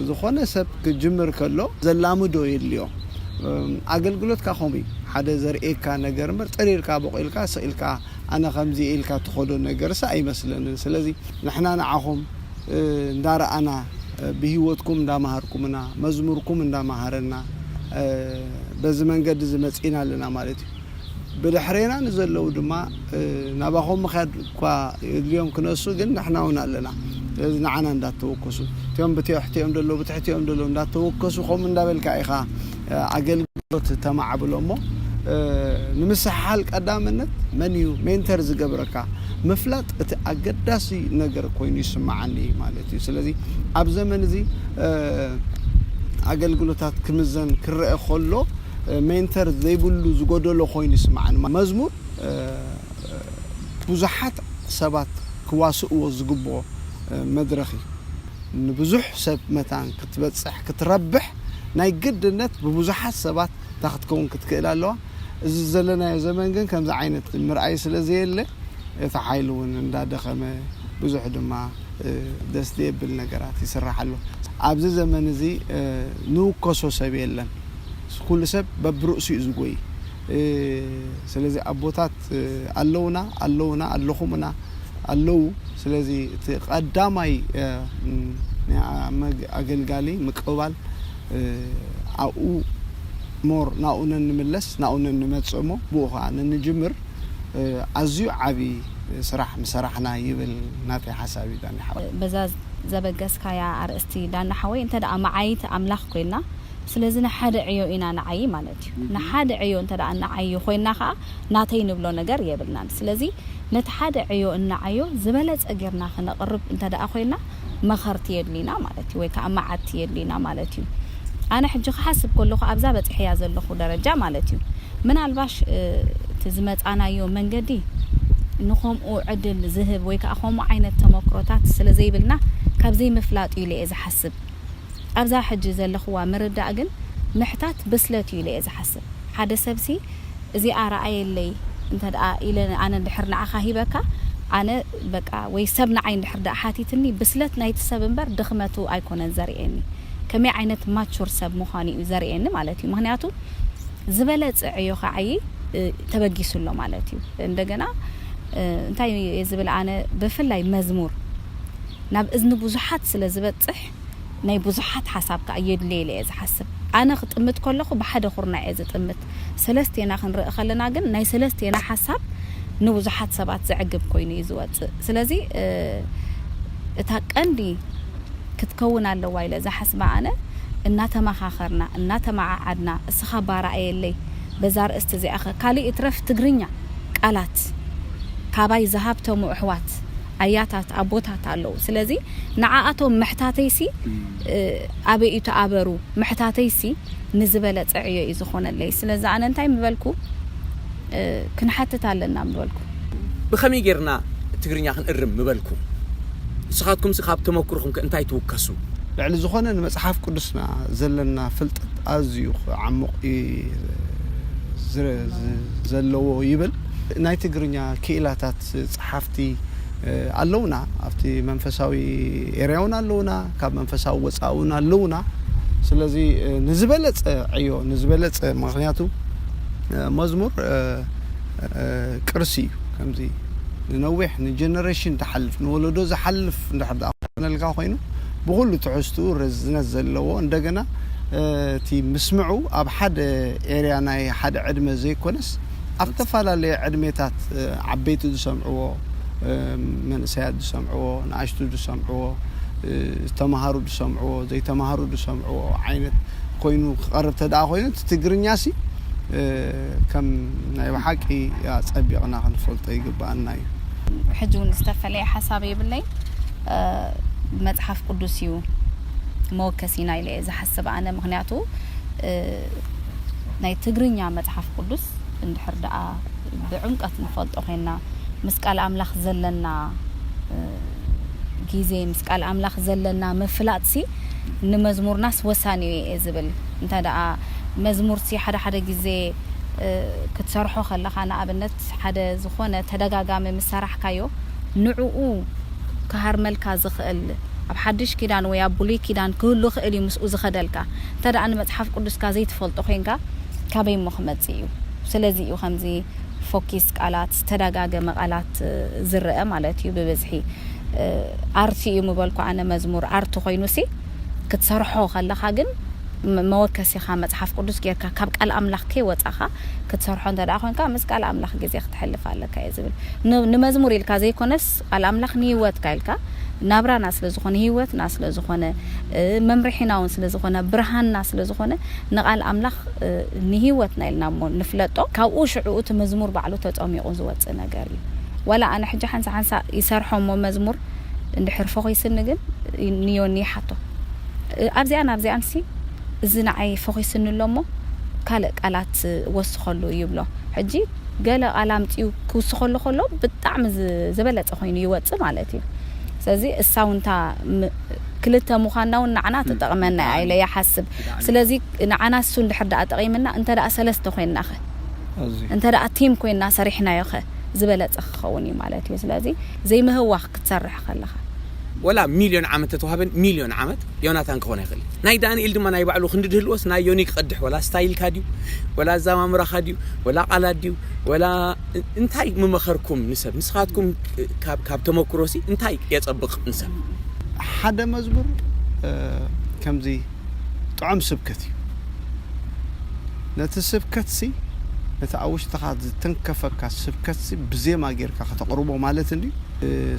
ዝኾነ ሰብ ክጅምር ከሎ ዘላምዶ የድልዮ። ኣገልግሎትካ ከምኡ እዩ። ሓደ ዘርእየካ ነገር እምበር ጥሪርካ ቦቂልካ ስቕ ኢልካ ኣነ ከምዚ ኢልካ ትኸዶ ነገርስ ኣይመስለንን። ስለዚ ንሕና ንዓኹም እንዳረኣና ብህይወትኩም እንዳመሃርኩምና መዝሙርኩም እንዳመሃረና በዚ መንገዲ እዚ መፂና ኣለና ማለት እዩ። ብድሕሬና ንዘለዉ ድማ ናባኹም ምኽያድ እኳ የድልዮም ክነሱ ግን ንሕና እውን ኣለና። ስለዚ ንዓና እንዳተወከሱ እቲኦም ብትሕቲኦም ደሎ ብትሕቲኦም ደሎ እንዳተወከሱ ከምኡ እንዳበልካ ኢኻ ኣገልግሎት ተማዕብሎ እሞ ንምስሓል ቀዳምነት መን እዩ ሜንተር ዝገብረካ ምፍላጥ እቲ ኣገዳሲ ነገር ኮይኑ ይስማዓኒ ማለት እዩ። ስለዚ ኣብ ዘመን እዚ ኣገልግሎታት ክምዘን ክረአ ከሎ ሜንተር ዘይብሉ ዝጎደሎ ኮይኑ ይስማዓኒ። መዝሙር ብዙሓት ሰባት ክዋስእዎ ዝግብኦ መድረኽ እዩ። ንብዙሕ ሰብ መታን ክትበፅሕ ክትረብሕ ናይ ግድነት ብብዙሓት ሰባት እታ ክትከውን ክትክእል ኣለዋ። እዚ ዘለናዮ ዘመን ግን ከምዚ ዓይነት ምርኣይ ስለ ዘየለ እቲ ሓይሊ እውን እንዳደኸመ ብዙሕ ድማ ደስ ዘየብል ነገራት ይስራሕ ኣሎ። ኣብዚ ዘመን እዚ ንውከሶ ሰብ የለን። ኩሉ ሰብ በብርእሱ እዩ ዝጎይ። ስለዚ ኣቦታት ኣለውና ኣለውና ኣለኹምና ኣለዉ። ስለዚ እቲ ቀዳማይ ኣገልጋሊ ምቅባል ኣብኡ ሞር ናብኡ ነንምለስ ናብኡ ነንመፅእ እሞ ብኡ ከዓ ነንጅምር ኣዝዩ ዓብዪ ስራሕ ምሰራሕና ይብል ናተይ ሓሳብ እዩ ዳኒ ሓወይ። በዛ ዘበገስካያ ኣርእስቲ ዳኒ ሓወይ እንተ ደኣ መዓይት ኣምላኽ ኮይንና ስለዚ ንሓደ ዕዮ ኢና ንዓዪ ማለት እዩ። ንሓደ ዕዮ እንተ ደኣ ንዓዪ ኮይንና ከዓ ናተይ ንብሎ ነገር የብልናን። ስለዚ ነቲ ሓደ ዕዮ እናዓዮ ዝበለፀ ጌርና ክነቕርብ እንተ ደኣ ኮይንና መኸርቲ የድልዩና ማለት እዩ ወይ ከዓ መዓድቲ የድልዩና ማለት እዩ። ኣነ ሕጂ ክሓስብ ከለኹ ኣብዛ በፂሐያ ዘለኹ ደረጃ ማለት እዩ ምናልባሽ እቲ ዝመፃናዮ መንገዲ ንኸምኡ ዕድል ዝህብ ወይ ከዓ ከምኡ ዓይነት ተመክሮታት ስለ ዘይብልና ካብ ዘይምፍላጥ እዩ ኢለ እየ ዝሓስብ። ኣብዛ ሕጂ ዘለኽዋ ምርዳእ ግን ምሕታት ብስለት እዩ ኢለ እየ ዝሓስብ። ሓደ ሰብሲ እዚኣ ረኣየለይ እንተ ደኣ ኢለ ኣነ እንድሕር ንዓኻ ሂበካ ኣነ በቃ ወይ ሰብ ንዓይ እንድሕር ደኣ ሓቲትኒ ብስለት ናይቲ ሰብ እምበር ድኽመቱ ኣይኮነን ዘርእየኒ። ከመይ ዓይነት ማቹር ሰብ ምዃኑ እዩ ዘርእየኒ ማለት እዩ። ምኽንያቱ ዝበለፀ ዕዮ ከዓይ ተበጊሱ ኣሎ ማለት እዩ። እንደገና እንታይ እየ ዝብል ኣነ ብፍላይ መዝሙር ናብ እዝኒ ብዙሓት ስለ ዝበፅሕ ናይ ብዙሓት ሓሳብ ከዓ የድልየ ኢለ እየ ዝሓስብ። ኣነ ክጥምት ከለኹ ብሓደ ኩርናዕ እየ ዝጥምት። ሰለስቴና ክንርኢ ከለና ግን ናይ ሰለስቴና ሓሳብ ንብዙሓት ሰባት ዘዕግብ ኮይኑ እዩ ዝወፅእ። ስለዚ እታ ቀንዲ ክትከውን ኣለዋ ኢለ ዝሓስባ ኣነ እናተመኻኸርና እናተመዓዓድና እስኻ ባራእየለይ በዛ ርእስቲ እዚኣ ኸ ካልእ ይትረፍ ትግርኛ ቃላት ካባይ ዝሃብተሙ ኣሕዋት ኣያታት ኣቦታት ኣለዉ። ስለዚ ንዓኣቶም ምሕታተይሲ ኣበይ እዩ ተኣበሩ ምሕታተይሲ ንዝበለፀ ዕዮ እዩ ዝኾነለይ። ስለዚ ኣነ እንታይ ምበልኩ ክንሓትት ኣለና ምበልኩ። ብኸመይ ጌርና ትግርኛ ክንእርም ምበልኩ? ንስኻትኩምሲ ካብ ተመክሮኹም ከ እንታይ ትውከሱ? ልዕሊ ዝኾነ ንመጽሓፍ ቅዱስና ዘለና ፍልጠት ኣዝዩ ዓሙቕ እዩ ዝ- ዝ- ዘለዎ ይብል። ናይ ትግርኛ ክኢላታት ጸሓፍቲ ኣለውና፣ ኣብቲ መንፈሳዊ ኤርያ እውን ኣለውና፣ ካብ መንፈሳዊ ወፃኢ እውን ኣለውና። ስለዚ ንዝበለፀ ዕዮ ንዝበለፀ ምክንያቱ መዝሙር ቅርሲ እዩ። ከምዚ ንነዊሕ ንጀነሬሽን ትሓልፍ ንወለዶ ዝሓልፍ እንድሕር ደኣ ኮነልካ ኮይኑ ብኩሉ ትሕዝትኡ ርዝነት ዘለዎ እንደገና እቲ ምስምዑ ኣብ ሓደ ኤርያ ናይ ሓደ ዕድመ ዘይኮነስ ኣብ ዝተፈላለየ ዕድሜታት ዓበይቲ ዝሰምዕዎ መንእሰያት ዝሰምዕዎ ንኣሽቱ ዝሰምዕዎ ዝተምሃሩ ዝሰምዕዎ ዘይተምሃሩ ዝሰምዕዎ ዓይነት ኮይኑ ክቐርብ ተደኣ ኮይኑ እቲ ትግርኛ ሲ ከም ናይ ብሓቂ ኣጸቢቕና ክንፈልጦ ይግብኣና እዩ። ሕጂ እውን ዝተፈለየ ሓሳብ የብለይ። መፅሓፍ ቅዱስ እዩ መወከሲና ኢለ እየ ዝሓስብ ኣነ። ምክንያቱ ናይ ትግርኛ መፅሓፍ ቅዱስ እንድሕር ደኣ ብዕምቀት ንፈልጦ ኮይና ምስ ቃል ኣምላኽ ዘለና ግዜ ምስ ቃል ኣምላኽ ዘለና ምፍላጥሲ ንመዝሙርናስ ወሳኒ እዩ እየ ዝብል። እንተ ደኣ መዝሙርሲ ሓደ ሓደ ግዜ ክትሰርሖ ከለኻ ንኣብነት ሓደ ዝኾነ ተደጋጋሚ ምስ ሰራሕካዮ ንዕኡ ክሃርመልካ ዝኽእል ኣብ ሓድሽ ኪዳን ወይ ኣብ ብሉይ ኪዳን ክህሉ ይኽእል እዩ ምስኡ ዝኸደልካ። እንተ ደኣ ንመጽሓፍ ቅዱስካ ዘይትፈልጦ ኮይንካ ካበይ እሞ ክመጽእ እዩ? ስለዚ እዩ ከምዚ ፎኪስ ቃላት ዝተደጋገመ ቃላት ዝረአ ማለት እዩ ብብዝሒ ኣርቲ እዩ ምበልኩ ኣነ መዝሙር ኣርቲ ኮይኑሲ ክትሰርሖ ከለኻ ግን መወከሲኻ መፅሓፍ ቅዱስ ጌርካ ካብ ቃል ኣምላኽ ከይወፃኻ ክትሰርሖ እንተ ደኣ ኮንካ ምስ ቃል ኣምላኽ ግዜ ክተሕልፍ ኣለካ እየ ዝብል ንመዝሙር ኢልካ ዘይኮነስ ቃል ኣምላኽ ንሂወትካ ኢልካ ናብራና ስለ ዝኾነ ሂወትና ስለ ዝኾነ መምርሒና እውን ስለ ዝኾነ ብርሃንና ስለ ዝኾነ ንቃል ኣምላኽ ንሂወትና ኢልና እሞ ንፍለጦ ካብኡ ሽዑ እቲ መዝሙር ባዕሉ ተፀሚቑ ዝወፅእ ነገር እዩ ወላ ኣነ ሕጂ ሓንሳ ሓንሳ ይሰርሖ እሞ መዝሙር እንድሕር ፈኺስኒ ግን ንዮኒ ይሓቶ ኣብዚኣን ኣብዚኣን ሲ እዚ ንዓይ ፈኺስኒ ኣሎ እሞ ካልእ ቃላት ወስኸሉ ይብሎ ሕጂ ገለ ቃል ኣምፅኡ ክውስኸሉ ከሎ ብጣዕሚ ዝበለፀ ኮይኑ ይወፅእ ማለት እዩ ስለዚ እሳ እውን እታ ክልተ ምዃንና እውን ንዓና ትጠቕመና እያ ኢለ ይሓስብ ስለዚ ንዓና እሱ እንድሕር ደኣ ጠቒምና እንተ ደኣ ሰለስተ ኮይንና ኸ እንተ ደኣ ቲም ኮይንና ሰሪሕናዮ ኸ ዝበለፀ ክኸውን እዩ ማለት እዩ ስለዚ ዘይምህዋኽ ክትሰርሕ ከለኻ ወላ ሚልዮን ዓመት ተተዋህበን ሚልዮን ዓመት ዮናታን ክኾን ኣይኽእል ናይ ዳንኤል ድማ ናይ ባዕሉ ክንዲ ድህልዎስ ናይ ዮኒ ክቐድሕ ወላ ስታይልካ ድዩ ወላ ኣዛማምራኻ ድዩ ወላ ቃላት ድዩ ወላ እንታይ ምመኸርኩም ንሰብ ንስኻትኩም ካብ ተመክሮሲ እንታይ የፀብቕ ንሰብ ሓደ መዝሙር ከምዚ ጥዑም ስብከት እዩ ነቲ ስብከትሲ ነቲ ኣብ ውሽጥኻ ዝተንከፈካ ስብከትሲ ብዜማ ጌርካ ከተቕርቦ ማለት እንድዩ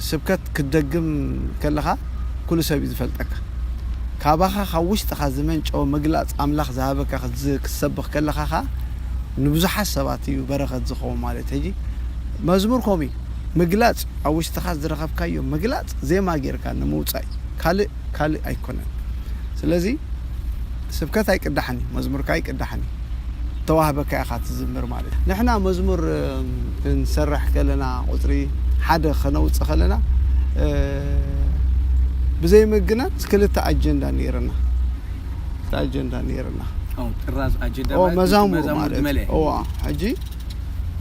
ስብከት ክትደግም ከለኻ ኩሉ ሰብ እዩ ዝፈልጠካ ካባኻ ካብ ውሽጥኻ ዝመንጨወ ምግላፅ ኣምላኽ ዝሃበካ ክትሰብኽ ከለኻ ኸ ንብዙሓት ሰባት እዩ በረኸት ዝኸውን ማለት ሕጂ መዝሙር ከምኡ እዩ ምግላፅ ኣብ ውሽጥኻ ዝረኸብካዮ ምግላፅ ዜማ ጌርካ ንምውፃእ ካልእ ካልእ ኣይኮነን ስለዚ ስብከት ኣይቅዳሕን እዩ መዝሙርካ ኣይቅዳሕን እዩ ተዋህበካ ኢኻ ትዝምር ማለት ንሕና መዝሙር ክንሰርሕ ከለና ቁፅሪ ሓደ ከነውፅእ ከለና ብዘይ ምግናን ክልተ ኣጀንዳ ነይርና ኣጀንዳ ነይርና ጥራዝ ኣጀንዳ መዛሙር ማለት እዋ ሕጂ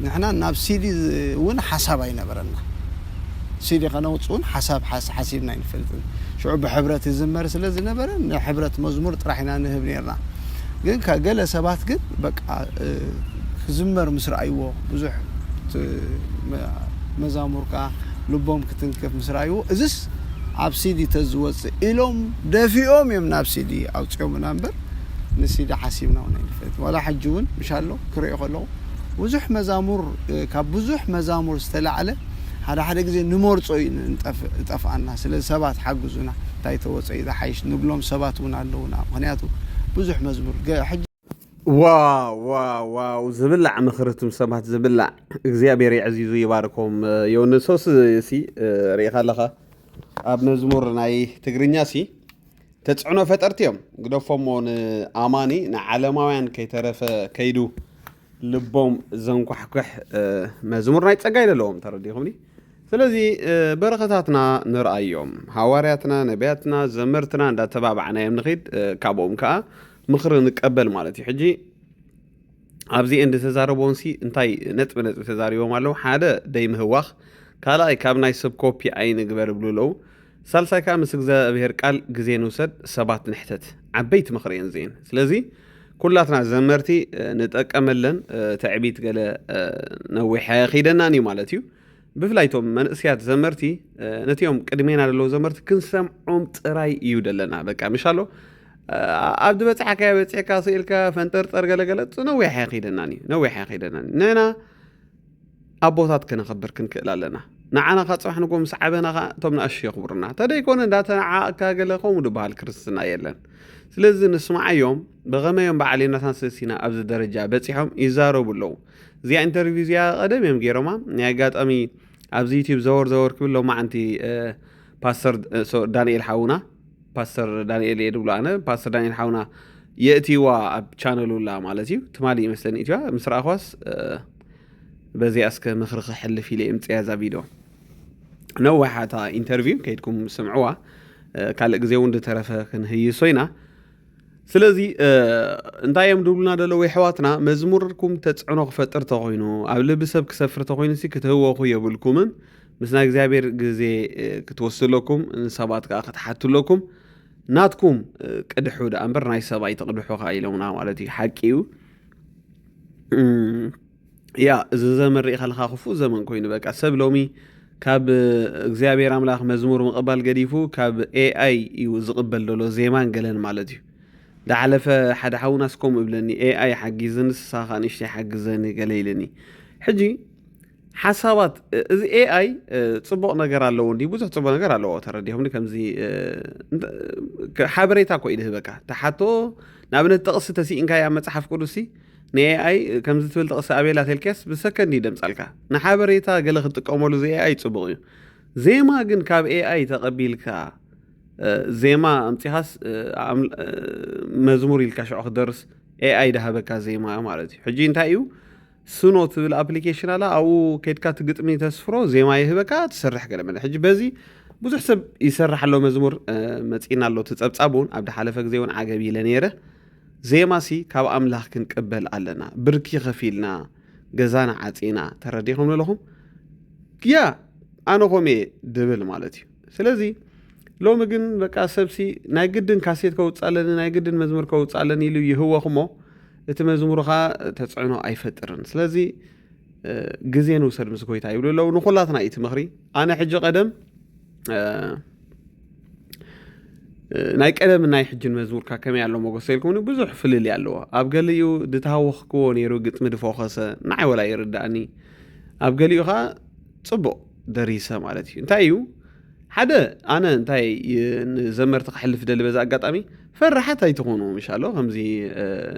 ንሕና ናብ ሲዲ እውን ሓሳብ ኣይነበረና ሲዲ ከነውፅ እውን ሓሳብ ሓሲብና ኣይንፈልጥን ሽዑ ብሕብረት ይዝመር ስለ ዝነበረ ንሕብረት መዝሙር ጥራሕ ኢና ንህብ ነርና ግን ገለ ሰባት ግን በቃ ክዝመር ምስ ረኣይዎ ብዙሕ መዛሙር ከዓ ልቦም ክትንክፍ ምስ ረኣይዎ እዝስ ኣብ ሲዲ ተዝወፅእ ኢሎም ደፊኦም እዮም ናብ ሲዲ ኣውፅኦምና እምበር ንሲዲ ሓሲብና እውን ኣይንፈልጥ ዋላ ሕጂ እውን ምሻሎ ክሪኦ ከለኹ ብዙሕ መዛሙር ካብ ብዙሕ መዛሙር ዝተላዕለ ሓደ ሓደ ግዜ ንመርፆ እዩ ዝጠፍኣና ስለዚ ሰባት ሓግዙና እንታይ ተወፀ እዩ ዝሓይሽ ንብሎም ሰባት እውን ኣለውና ምክንያቱ ብዙሕ መዝሙር ሕጂ ዋው ዋው ዋው ዝብላዕ ምኽሪ እቱም ሰባት ዝብላዕ እግዚኣብሔር የዕዚዙ ይባርኮም ዮንሶስ ሲ ርኢኻ ኣለኻ ኣብ መዝሙር ናይ ትግርኛ ሲ ተፅዕኖ ፈጠርቲ እዮም ግደፎሞ ንኣማኒ ንዓለማውያን ከይተረፈ ከይዱ ልቦም ዘንኳሕኩሕ መዝሙር ናይ ፀጋ ይደለዎም ተረዲኹምኒ ስለዚ በረኸታትና ንርኣዮም። ሃዋርያትና፣ ነቢያትና፣ ዘመርትና እንዳተባባዕናዮም ንኸይድ፣ ካብኦም ከዓ ምኽሪ ንቀበል ማለት እዩ። ሕጂ ኣብዚኤን ዝተዛረቦንሲ እንታይ ነጥቢ ነጥቢ ተዛሪቦም ኣለዉ? ሓደ፣ ደይ ምህዋኽ። ካልኣይ፣ ካብ ናይ ሰብ ኮፒ ኣይንግበር ይብሉ ኣለዉ። ሳልሳይ ከዓ ምስ እግዚኣብሔር ቃል ግዜ ንውሰድ፣ ሰባት ንሕተት። ዓበይቲ ምኽሪ እየን እዚኤን። ስለዚ ኩላትና ዘመርቲ ንጠቀመለን። ትዕቢት ገለ ነዊሐ ኺደናን እዩ ማለት እዩ። ብፍላይ እቶም መንእስያት ዘመርቲ፣ ነቲኦም ቅድሜና ዘለዉ ዘመርቲ ክንሰምዖም ጥራይ እዩ ደለና። በቃ ምሻሎ ኣብ ዝበፅሓካዮ በፂሕካ ስኢልካ ፈንጠርጠር ገለገለ ነዊሕ ኣይኸይደናን እዩ፣ ነዊሕ ኣይኸይደናን እዩ። ንሕና ኣቦታት ከነኸብር ክንክእል ኣለና። ንዓና ካ ፅባሕ ንጎ ምስ ዓበና ካ እቶም ንኣሽቱ የኽብሩና። ተደይኮነ እንዳተናዓቕካ ገለ ከምኡ ድበሃል ክርስትና የለን። ስለዚ ንስማዓዮም። ብኸመዮም በዓል ዮናታን ሰሲና ኣብዚ ደረጃ በፂሖም ይዛረቡ ኣለዉ። እዚኣ ኢንተርቪው እዚኣ ቀደም እዮም ገይሮማ። ናይ ኣጋጣሚ ኣብዚ ዩቲዩብ ዘወር ዘወር ክብል ሎማዓንቲ ፓስተር ዳንኤል ሓውና፣ ፓስተር ዳንኤል እየ ድብሎ ኣነ፣ ፓስተር ዳንኤል ሓውና የእትይዋ ኣብ ቻነሉ ላ ማለት እዩ። ትማሊ ይመስለኒ እትዋ ምስ ረኣኽዋስ በዚኣ እስከ ምኽሪ ክሕልፍ ኢለ እምፅያ እዛ ቪድዮ። ነዋሓታ ኢንተርቪው ከይድኩም ስምዕዋ። ካልእ ግዜ እውን ዝተረፈ ክንህይሶ ኢና። ስለዚ እንታይ እዮም ድብሉና ደለዉ ኣሕዋትና? መዝሙርኩም ተፅዕኖ ክፈጥር ተኾይኑ፣ ኣብ ልቢ ሰብ ክሰፍር ተኾይኑ ሲ ክትህወኹ የብልኩምን። ምስ ናይ እግዚኣብሔር ግዜ ክትወስዱ ኣለኩም፣ ንሰባት ከዓ ክትሓቱ ኣለኩም። ናትኩም ቅድሑ ደኣ እምበር ናይ ሰብ ኣይትቕድሑ ከዓ ኢሎምና ማለት እዩ። ሓቂ እዩ። ያ፣ እዚ ዘመን ርኢኻ ኣለኻ፣ ክፉእ ዘመን ኮይኑ። በቃ ሰብ ሎሚ ካብ እግዚኣብሔር ኣምላኽ መዝሙር ምቕባል ገዲፉ ካብ ኤኣይ እዩ ዝቕበል ዘሎ፣ ዜማን ገለን ማለት እዩ። ዝሓለፈ ሓደ ሓውናስ ከምኡ እብለኒ፣ ኤኣይ ሓጊዝኒ፣ ንስኻ ንእሽተይ ሓግዘኒ ገለ ኢልኒ። ሕጂ ሓሳባት፣ እዚ ኤኣይ ጽቡቕ ነገር ኣለዎ እንዲ፣ ብዙሕ ጽቡቕ ነገር ኣለዎ። ተረዲኹምኒ? ከምዚ ሓበሬታ እኮ እዩ ዝህበካ። ተሓቶ፣ ንኣብነት ጥቕሲ ተሲኢንካያ መጽሓፍ ቅዱስሲ ንኤኣይ ከምዚ ትብል ጥቕሲ ኣቤላ ተልክያስ ብሰከንድ ይደምጻልካ። ንሓበሬታ ገለ ክትጥቀመሉ እዚ ኤኣይ ጽቡቕ እዩ። ዜማ ግን ካብ ኤኣይ ተቐቢልካ ዜማ ኣምጺኻስ መዝሙር ኢልካ ሽዑ ክደርስ ኤኣይ ዳሃበካ ዜማ ማለት እዩ። ሕጂ እንታይ እዩ? ስኖ ትብል ኣፕሊኬሽን ኣላ፣ ኣብኡ ከድካ ትግጥሚ ተስፍሮ፣ ዜማ ይህበካ፣ ትሰርሕ ገለ መለ። ሕጂ በዚ ብዙሕ ሰብ ይሰርሕ ኣሎ፣ መዝሙር መጺና ኣሎ፣ ትጸብጻብ እውን ኣብ ድሓለፈ ግዜ እውን ዓገብ ኢለ ነይረ። ዜማሲ ካብ ኣምላኽ ክንቅበል ኣለና። ብርኪ ከፊልና፣ ገዛና ዓጺና፣ ተረዲኹም ኣለኹም? ያ፣ ኣነ ኾም እየ ድብል ማለት እዩ። ስለዚ ሎሚ ግን በቃ ሰብሲ ናይ ግድን ካሴት ከውፅእ ኣለኒ፣ ናይ ግድን መዝሙር ከውፅእ ኣለኒ ኢሉ ይህወኽ እሞ እቲ መዝሙርኻ ተፅዕኖ ኣይፈጥርን። ስለዚ ግዜ ንውሰድ ምስ ጎይታ ይብሉ ኣለዉ። ንኹላትና እዩ እቲ ምኽሪ። ኣነ ሕጂ ቀደም ናይ ቀደም ናይ ሕጅን መዝሙርካ ከመይ ኣሎ መጎስ ኢልኩምኒ ብዙሕ ፍልልይ ኣለዎ። ኣብ ገሊኡ ድተሃወኽክዎ ነይሩ ግጥሚ ድፎኸሰ ንዓይ ወላ ይርዳእኒ። ኣብ ገሊኡ ኸዓ ጽቡቕ ደሪሰ ማለት እዩ። እንታይ እዩ ሓደ ኣነ እንታይ ንዘመርቲ ክሕልፍ ደሊ በዚ ኣጋጣሚ ፈራሓት ኣይትኾኑ ምሻሎ ከምዚ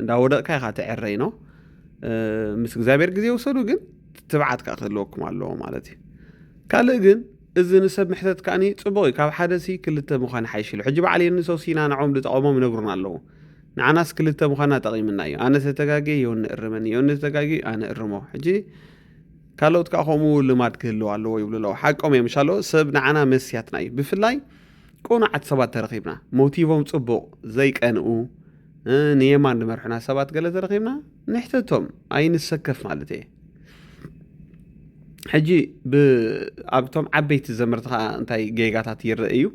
እንዳወደቕካ ኢኻ ትዕረይ ነው። ምስ እግዚኣብሔር ግዜ ውሰዱ ግን ትብዓት ከዓ ክህልወኩም ኣለዎ ማለት እዩ። ካልእ ግን እዚ ንሰብ ምሕተት ከኣኒ ጽቡቕ እዩ። ካብ ሓደ ሲ ክልተ ምዃን ሓይሽ ኢሉ። ሕጂ በዓል የንሶ ሲና ንዖም ዝጠቐሞም ይነግሩና ኣለዉ። ንዓናስ ክልተ ምዃንና ጠቒምና እዩ። ኣነ ተተጋግየ ዮኒ እርመኒ፣ ዮኒ ተጋግዩ ኣነ እርሞ። ሕጂ ካልኦት ከዓ ከምኡ ልማድ ክህልው ኣለዎ ይብሉ ኣለዉ። ሓቆም እዮም። ምሻሎ ሰብ ንዓና መስያትና እዩ። ብፍላይ ቅኑዓት ሰባት ተረኺብና ሞቲቮም ጽቡቕ ዘይቀንኡ ንየማን ዝመርሑና ሰባት ገለ ተረኺብና ንሕተቶም ኣይንሰከፍ ማለት እየ። ሕጂ ኣብቶም ዓበይቲ ዘመርቲ ከዓ እንታይ ጌጋታት ይረአ እዩ?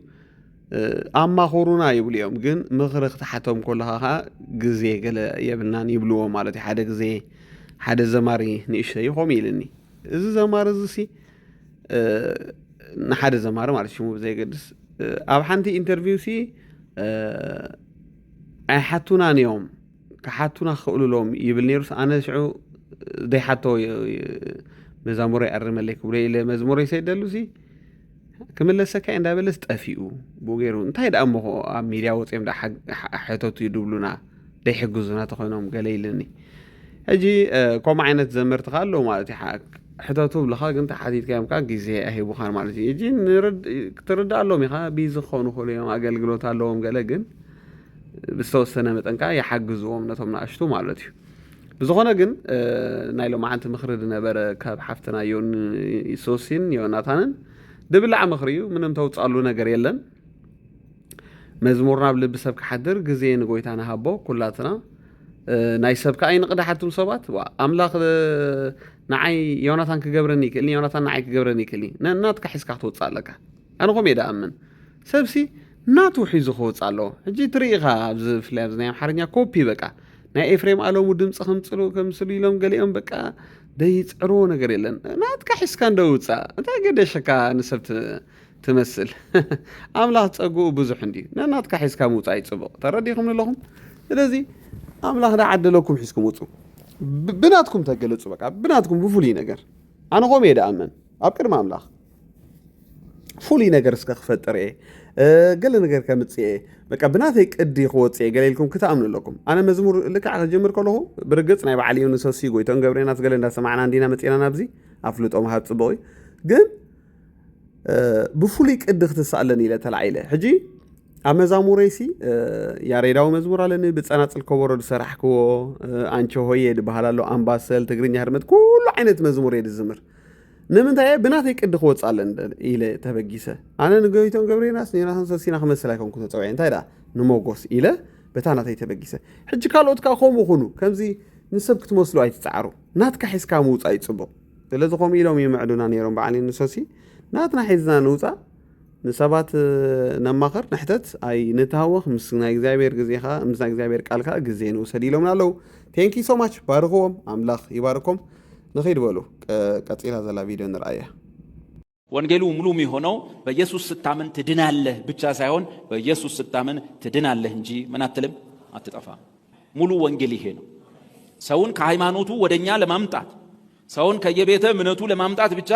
ኣማኹሩና ይብሉ እዮም፣ ግን ምኽሪ ክትሓቶም ከለኻ ከዓ ግዜ ገለ የብልናን ይብልዎ ማለት እዩ። ሓደ ግዜ ሓደ ዘማሪ ንእሽተይ ከምኡ ኢልኒ። እዚ ዘማሪ እዚ ሲ ንሓደ ዘማሪ ማለት ሽሙ ብዘየገድስ ኣብ ሓንቲ ኢንተርቪው ሲ ኣይሓቱናን እዮም፣ ክሓቱና ክኽእሉ ኣለዎም ይብል ነይሩስ ኣነ ሽዑ ዘይሓቶ መዛሙረይ ኣርመለይ ክብሎ ኢለ መዝሙረይ ሰደሉ ሲ ክምለሰካ እየ እንዳበለስ ጠፊኡ። ብኡ ገይሩ እንታይ ደኣ እሞ ኣብ ሚድያ ወፂኦም ደኣ ሓ- ሓ- ሕተቱ ይድብሉና ደይሕግዙና ተኾይኖም ገለ ኢልኒ። ሕጂ ከምኡ ዓይነት ዘመርቲ ከ ኣለዉ ማለት እዩ። ሓ- ሕተቱ ብለኻ ግን ተሓቲትካዮም ከ ግዜ ኣይህቡኻን ማለት እዩ። ሕጂ ንርድ- ክትርድኣሎም ኢኻ። ቢዚ ክኾኑ ይኽእሉ እዮም፣ ኣገልግሎት ኣለዎም ገለ፣ ግን ብዝተወሰነ መጠን ከ ይሓግዝዎም ነቶም ንኣሽቱ ማለት እዩ። ብዝኾነ ግን ናይ ሎማዓንቲ ምኽሪ ዝነበረ ካብ ሓፍትና ዮን- ሶሲን ዮናታንን ድብላዕ ምኽሪ እዩ፣ ምንም ተውጻሉ ነገር የለን። መዝሙር ናብ ልቢ ሰብ ክሓድር ግዜ ንጎይታ ንሃቦ ኩላትና። እ፣ ናይ ሰብ ከኣ ይንቕዳሕ ኣቱም ሰባት። ዋ፣ ኣምላኽ፣ እ፣ ንዓይ ዮናታን ክገብረኒ ይክእልኒ፣ ዮናታን ንዓይ ክገብረኒ ይክእልኒ። ነ-፣ ናትካ ሒዝካ ክትወጽእ ኣለካ። ኣነ ከምኡ እየ ድኣምን። ሰብሲ ናቱ ሒዙ ክወጽእ ኣለዎ። ሕጂ ትርኢ ኢኻ ኣብዚ፣ ብፍላይ ኣብዚ ናይ ኣምሓርኛ ኮፒ በቃ። ናይ ኤፍሬም ኣለሙ ድምጺ ከምጽሉ-፣ ከምስሉ ኢሎም ገሊኦም በቃ ደይጽዕርዎ ነገር የለን። ናትካ ሒዝካ እንዶ ውጻእ። እንታይ ገደሸካ ንሰብ ት-፣ ትመስል? ኣምላኽ ጸግኡ ብዙሕ እንድዩ። ነናትካ ሒዝካ ምውጻእ እዩ ጽቡቕ። ተረዲኹም ኣለኹም? ስለዚ ኣምላኽ ደኣ ዓደለኩም ሒዝኩም ውጹ። ብ-፣ ብናትኩም ተገለጹ በቃ። ብናትኩም ብፍሉይ ነገር። ኣነ ከምኡ እየ ድኣምን። ኣብ ቅድሚ ኣምላኽ። ፍሉይ ነገር እስከ ክፈጥር እየ፣ እ፣ ገለ ነገር ከምጽእ እየ፣ በቃ ብናተይ ቅዲ ክወጽእ እየ ገለ ኢልኩም ክትኣምኑ ኣለኩም። ኣነ መዝሙር ልክዕ ክጅምር ከለኹ፣ ብርግጽ ናይ በዓል ዮንሶሲ፣ ጎይቶም ገብረናስ ገለ እንዳሰማዕና እንዲና መጺና ናብዚ፣ ኣፍልጦ ምሃብ ጽቡቕ እዩ። ግን፣ እ፣ ብፍሉይ ቅዲ ክትስኣለኒ ኢለ ተላዒለ። ሕጂ ኣብ መዛሙረይሲ፣ እ፣ ያሬዳዊ መዝሙር ኣለኒ፣ ብጸናጽል ከበሮ ዝሰራሕክዎ፣ እ፣ ኣንቸ ሆየ ዝበሃል ኣሎ፣ ኣምባሰል፣ ትግርኛ ህርመት፣ ኩሉ ዓይነት መዝሙር እየ ዝዝምር። ንምንታይ እየ ብናተይ ቅዲ ክወጽእ ኣለን ኢለ ተበጊሰ? ኣነ ንጎይቶም ገብረናስ ንዮናታን ሰሲና ክመስል ኣይኮንኩ ተጸዊዐ። እንታይ ደኣ ንሞጎስ ኢለ በታ ናተይ ተበጊሰ። ሕጂ ካልኦት ከኣ ከምኡ ኩኑ። ከምዚ ንሰብ ክትመስሉ ኣይትጽዓሩ። ናትካ ሒዝካ ምውጻእ እዩ ጽቡቕ። ስለዚ ከምኡ ኢሎም ይምዕዱና ነይሮም በዓል ንሶሲ። ናትና ሒዝና ንውጻእ። ንሰባት፣ እ፣ ነማኽር፣ ንሕተት፣ ኣይንተሃወኽ፣ ምስ ናይ እግዚኣብሔር ግዜ ኸኣ፣ ምስ ናይ እግዚኣብሔር ቃል ከኣ ግዜ ንውሰድ ኢሎምና ኣለዉ። Thank you so much። ባርኽዎም፣ ኣምላኽ ይባርኮም። ንኺድ በሉ፣ ቀ-፣ ቀጺላ ዘላ ቪድዮ ንርኣያ። ወንጌሉ ሙሉ የሚሆነው በኢየሱስ ስታምን ትድናለህ ብቻ ሳይሆን በኢየሱስ ስታምን ትድናለህ እንጂ ምን አትልም፣ አትጠፋም። ሙሉ ወንጌል ይሄ ነው። ሰውን ከሃይማኖቱ ወደኛ ለማምጣት፣ ሰውን ከየቤተ እምነቱ ለማምጣት ብቻ